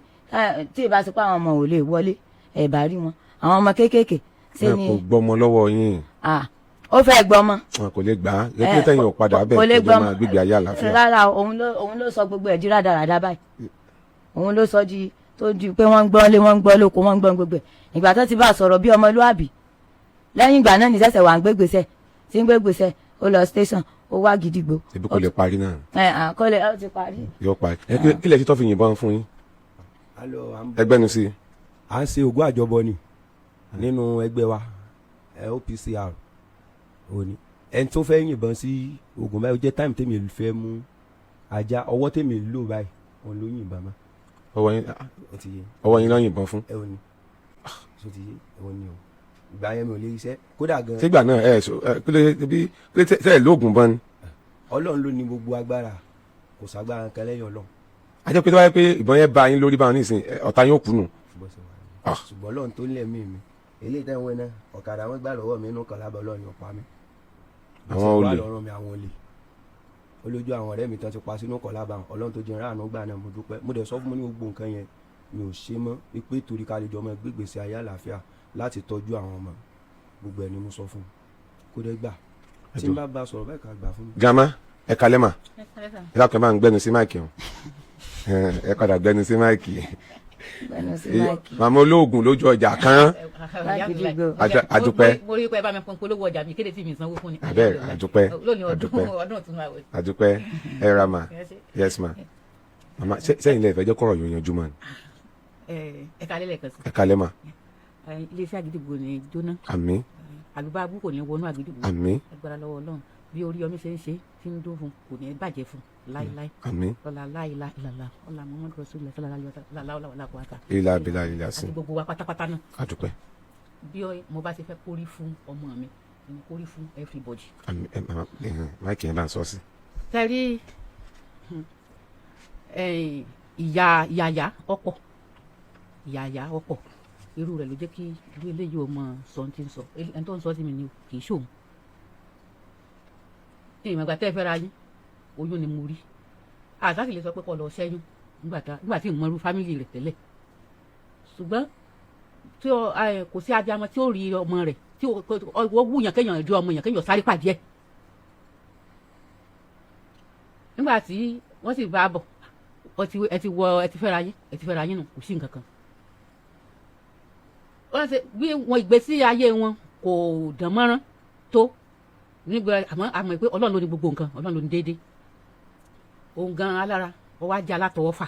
tí ì bá ṣe pé àwọn ọmọ ò lè wọlé, ẹ̀ bá rí wọn, àwọn ọmọ kéékèèké ṣé Ẹ ni? kò gbọ́mọ lọ́wọ́ yín. Ah, ó fẹ́ gbọ́mọ. Wọn kò lè gbà á. Lẹ́kí tẹ̀yìn ò padà bẹ́ẹ̀ Kò lè kó jọ gbọ́mọ. máa gbégbé ayé àlàáfíà. Rárá, òun ló sọ gbogbo ẹ̀ di rádaràda báyìí. Òun ló sọ di tó di pé wọ́n ń gbọ́ lé, wọ́n ń gbọ́ lóko, wọ́n ń gbọ́ gbogbo ẹ̀. Ìgbà tó ti bá a sọ̀rọ̀ bí ọmọlúàbí, lẹ́yìn ìgbà náà ní sẹ̀sẹ̀ wà ń gbégbèsẹ̀ tí ń gbégbèsẹ̀. Ó lọ station, ó wá gidigbo. Ṣebí kò lè parí náà? Ẹ à kò lè, ó ti parí. Yóò parí. Ẹ kí lẹ ti tọ́ fi yìnbọn fún yín? Ẹgbẹ́nu sí i. À ń ṣe ògùn àjọbọ ni nínú ẹgbẹ́ wa, OPCR òní. Ẹni tó fẹ́ yìnbọn sí oògùn báyìí, ó jẹ́ time tèmi fẹ́ mú ajá, ọwọ́ tèmi lò báyìí, òun ló yìnbọn mọ́. Ọwọ́ yín? Ó ti yé. Ọwọ́ yín ló yìnbọn fún? Ẹ ò ní ṣó ti yé, ẹ ò ní o. Ìgbà yẹn mi ò lè iṣẹ́ kódà gan. Sígbà náà ẹ sọ ẹ kí ló bí kí ló tẹ ẹ lóògùn bọ́n ni? Ọlọ́run ló ní gbogbo agbára, kò ságbára kan lẹ́yìn Ọlọ́run. A jẹ́ pé tó bá yẹ pé ìbọn yẹn bá yín lórí báwọn nísìn, ọ̀tá yín ó kú nù. Ṣùgbọ́n Ọlọ́run tó lẹ̀mí mi, eléyìí tẹ́ ń wẹ́ náà, ọ̀kadà wọn gbà lọ́wọ́ mi inú kan lábẹ́, Ọlọ́run yóò pa mí. Àwọn olè. Wà lọ́rùn mi, àwọn olè olójú àwọn ọ̀rẹ́ mi tán ti pa sínú kọ̀ lábàá. Ọlọ́run tó jẹ́ ráàánú gbà náà, mo dúpẹ́. Mo dẹ̀ sọ fún mi ní gbogbo nǹkan yẹn, mi ò ṣe mọ́, wípé torí ká lè jọ mọ́ gbégbèsè ayé àlàáfíà láti tọ́jú àwọn ọmọ. Gbogbo ẹ̀ ni mo sọ fún un, kó dẹ́ gbà tí n bá bá a sọ̀rọ̀ bẹ́ẹ̀, ká gbà fún mi. Grandma, ẹ kalẹ́ mà. Ẹ dákun, ẹ máa ń gbẹnu sí máìkì o. Ẹ padà gbẹnu sí máìkì. Gbẹnu sí máìkì. Màmá olóògùn lójú ọjà kan. Lágidigbo. Adúpẹ́. Mo rí pé ẹ bá mi pọn polówó ọjà mi kéde tí mi sanwó fún ni. Abẹ́ àdúpẹ́. Lónìí ọdún. Àdúpẹ́. Ọdún ọ̀tún àwẹ̀. Àdúpẹ́. Ẹ ra mà. Yes ma. Màmá, sẹ́yìn lẹ́ẹ̀fẹ́ jẹ́ kọ́rọ̀ yóò yanjú mọ́ ni? Ẹ kalẹ́ lẹ́ẹ̀kan sí. Ẹ kalẹ́ mà. Iléeṣẹ́ Àgídìgbò ní jóná. Àmín. Àlùbáàbù kò ní wọnú Àgídìgbò. Àmín. Agbára lọ́wọ́ Ọlọ́run, bí Oríyọmí ṣe ń ṣe tí ń dún fún, kò ní bàjẹ́ fún láíláí. Àmín. Lọ́la láìláìlàlá ọ̀là Muhammadu Rasulullah sallallahu alaihi wasallam láwùlà kọ́ta. Ilà abilà ilà sí. Àti gbogbo wa pátápátá náà. Àdúpẹ́. Bí mo bá ṣe fẹ́ kórí fún ọmọ mi ni kórí fún everybody. Àmín. Ẹ màmá, máìkì yẹn bá ń sọ sí. Tẹ́rí ìyá ìyàyà ọ̀pọ̀, ìyàyà ọ̀pọ̀, irú rẹ̀ ló jẹ́ kí irú eléyìí ò mọ sọ ti ń sọ. Ẹni tó ń sọ sí mi ni o, kì í ṣòun ní ìmọ̀gbà tẹ́ ẹ fẹ́ ra yín. Oyún ni mo rí, àtàkì lè sọ pé kó lọ ṣẹ́yún nígbà tí ìmọ̀rú family rẹ̀ tẹ́lẹ̀, ṣùgbọ́n tí kò sí abiyamọ tí ó rí ọmọ rẹ̀ tí ó wúyàn kéèyàn rí ọmọ yàn kéèyàn sáré pàdé ẹ̀. Nígbà tí wọ́n sì bá a bọ̀, ẹ ti wọ, ẹ ti fẹ́ra yín, ẹ ti fẹ́ra yín nù, kò sí nǹkan kan. Wọ́n ṣe bí wọn ìgbésí ayé wọn kò dán mọ́rán tó nígbà, àmọ́ pé Ọlọ́run ló ní gbogbo nǹkan, Ọlọ́run ló ní déédéé. Òun gan alára, ó wá jẹ́ alátọwọ́fà.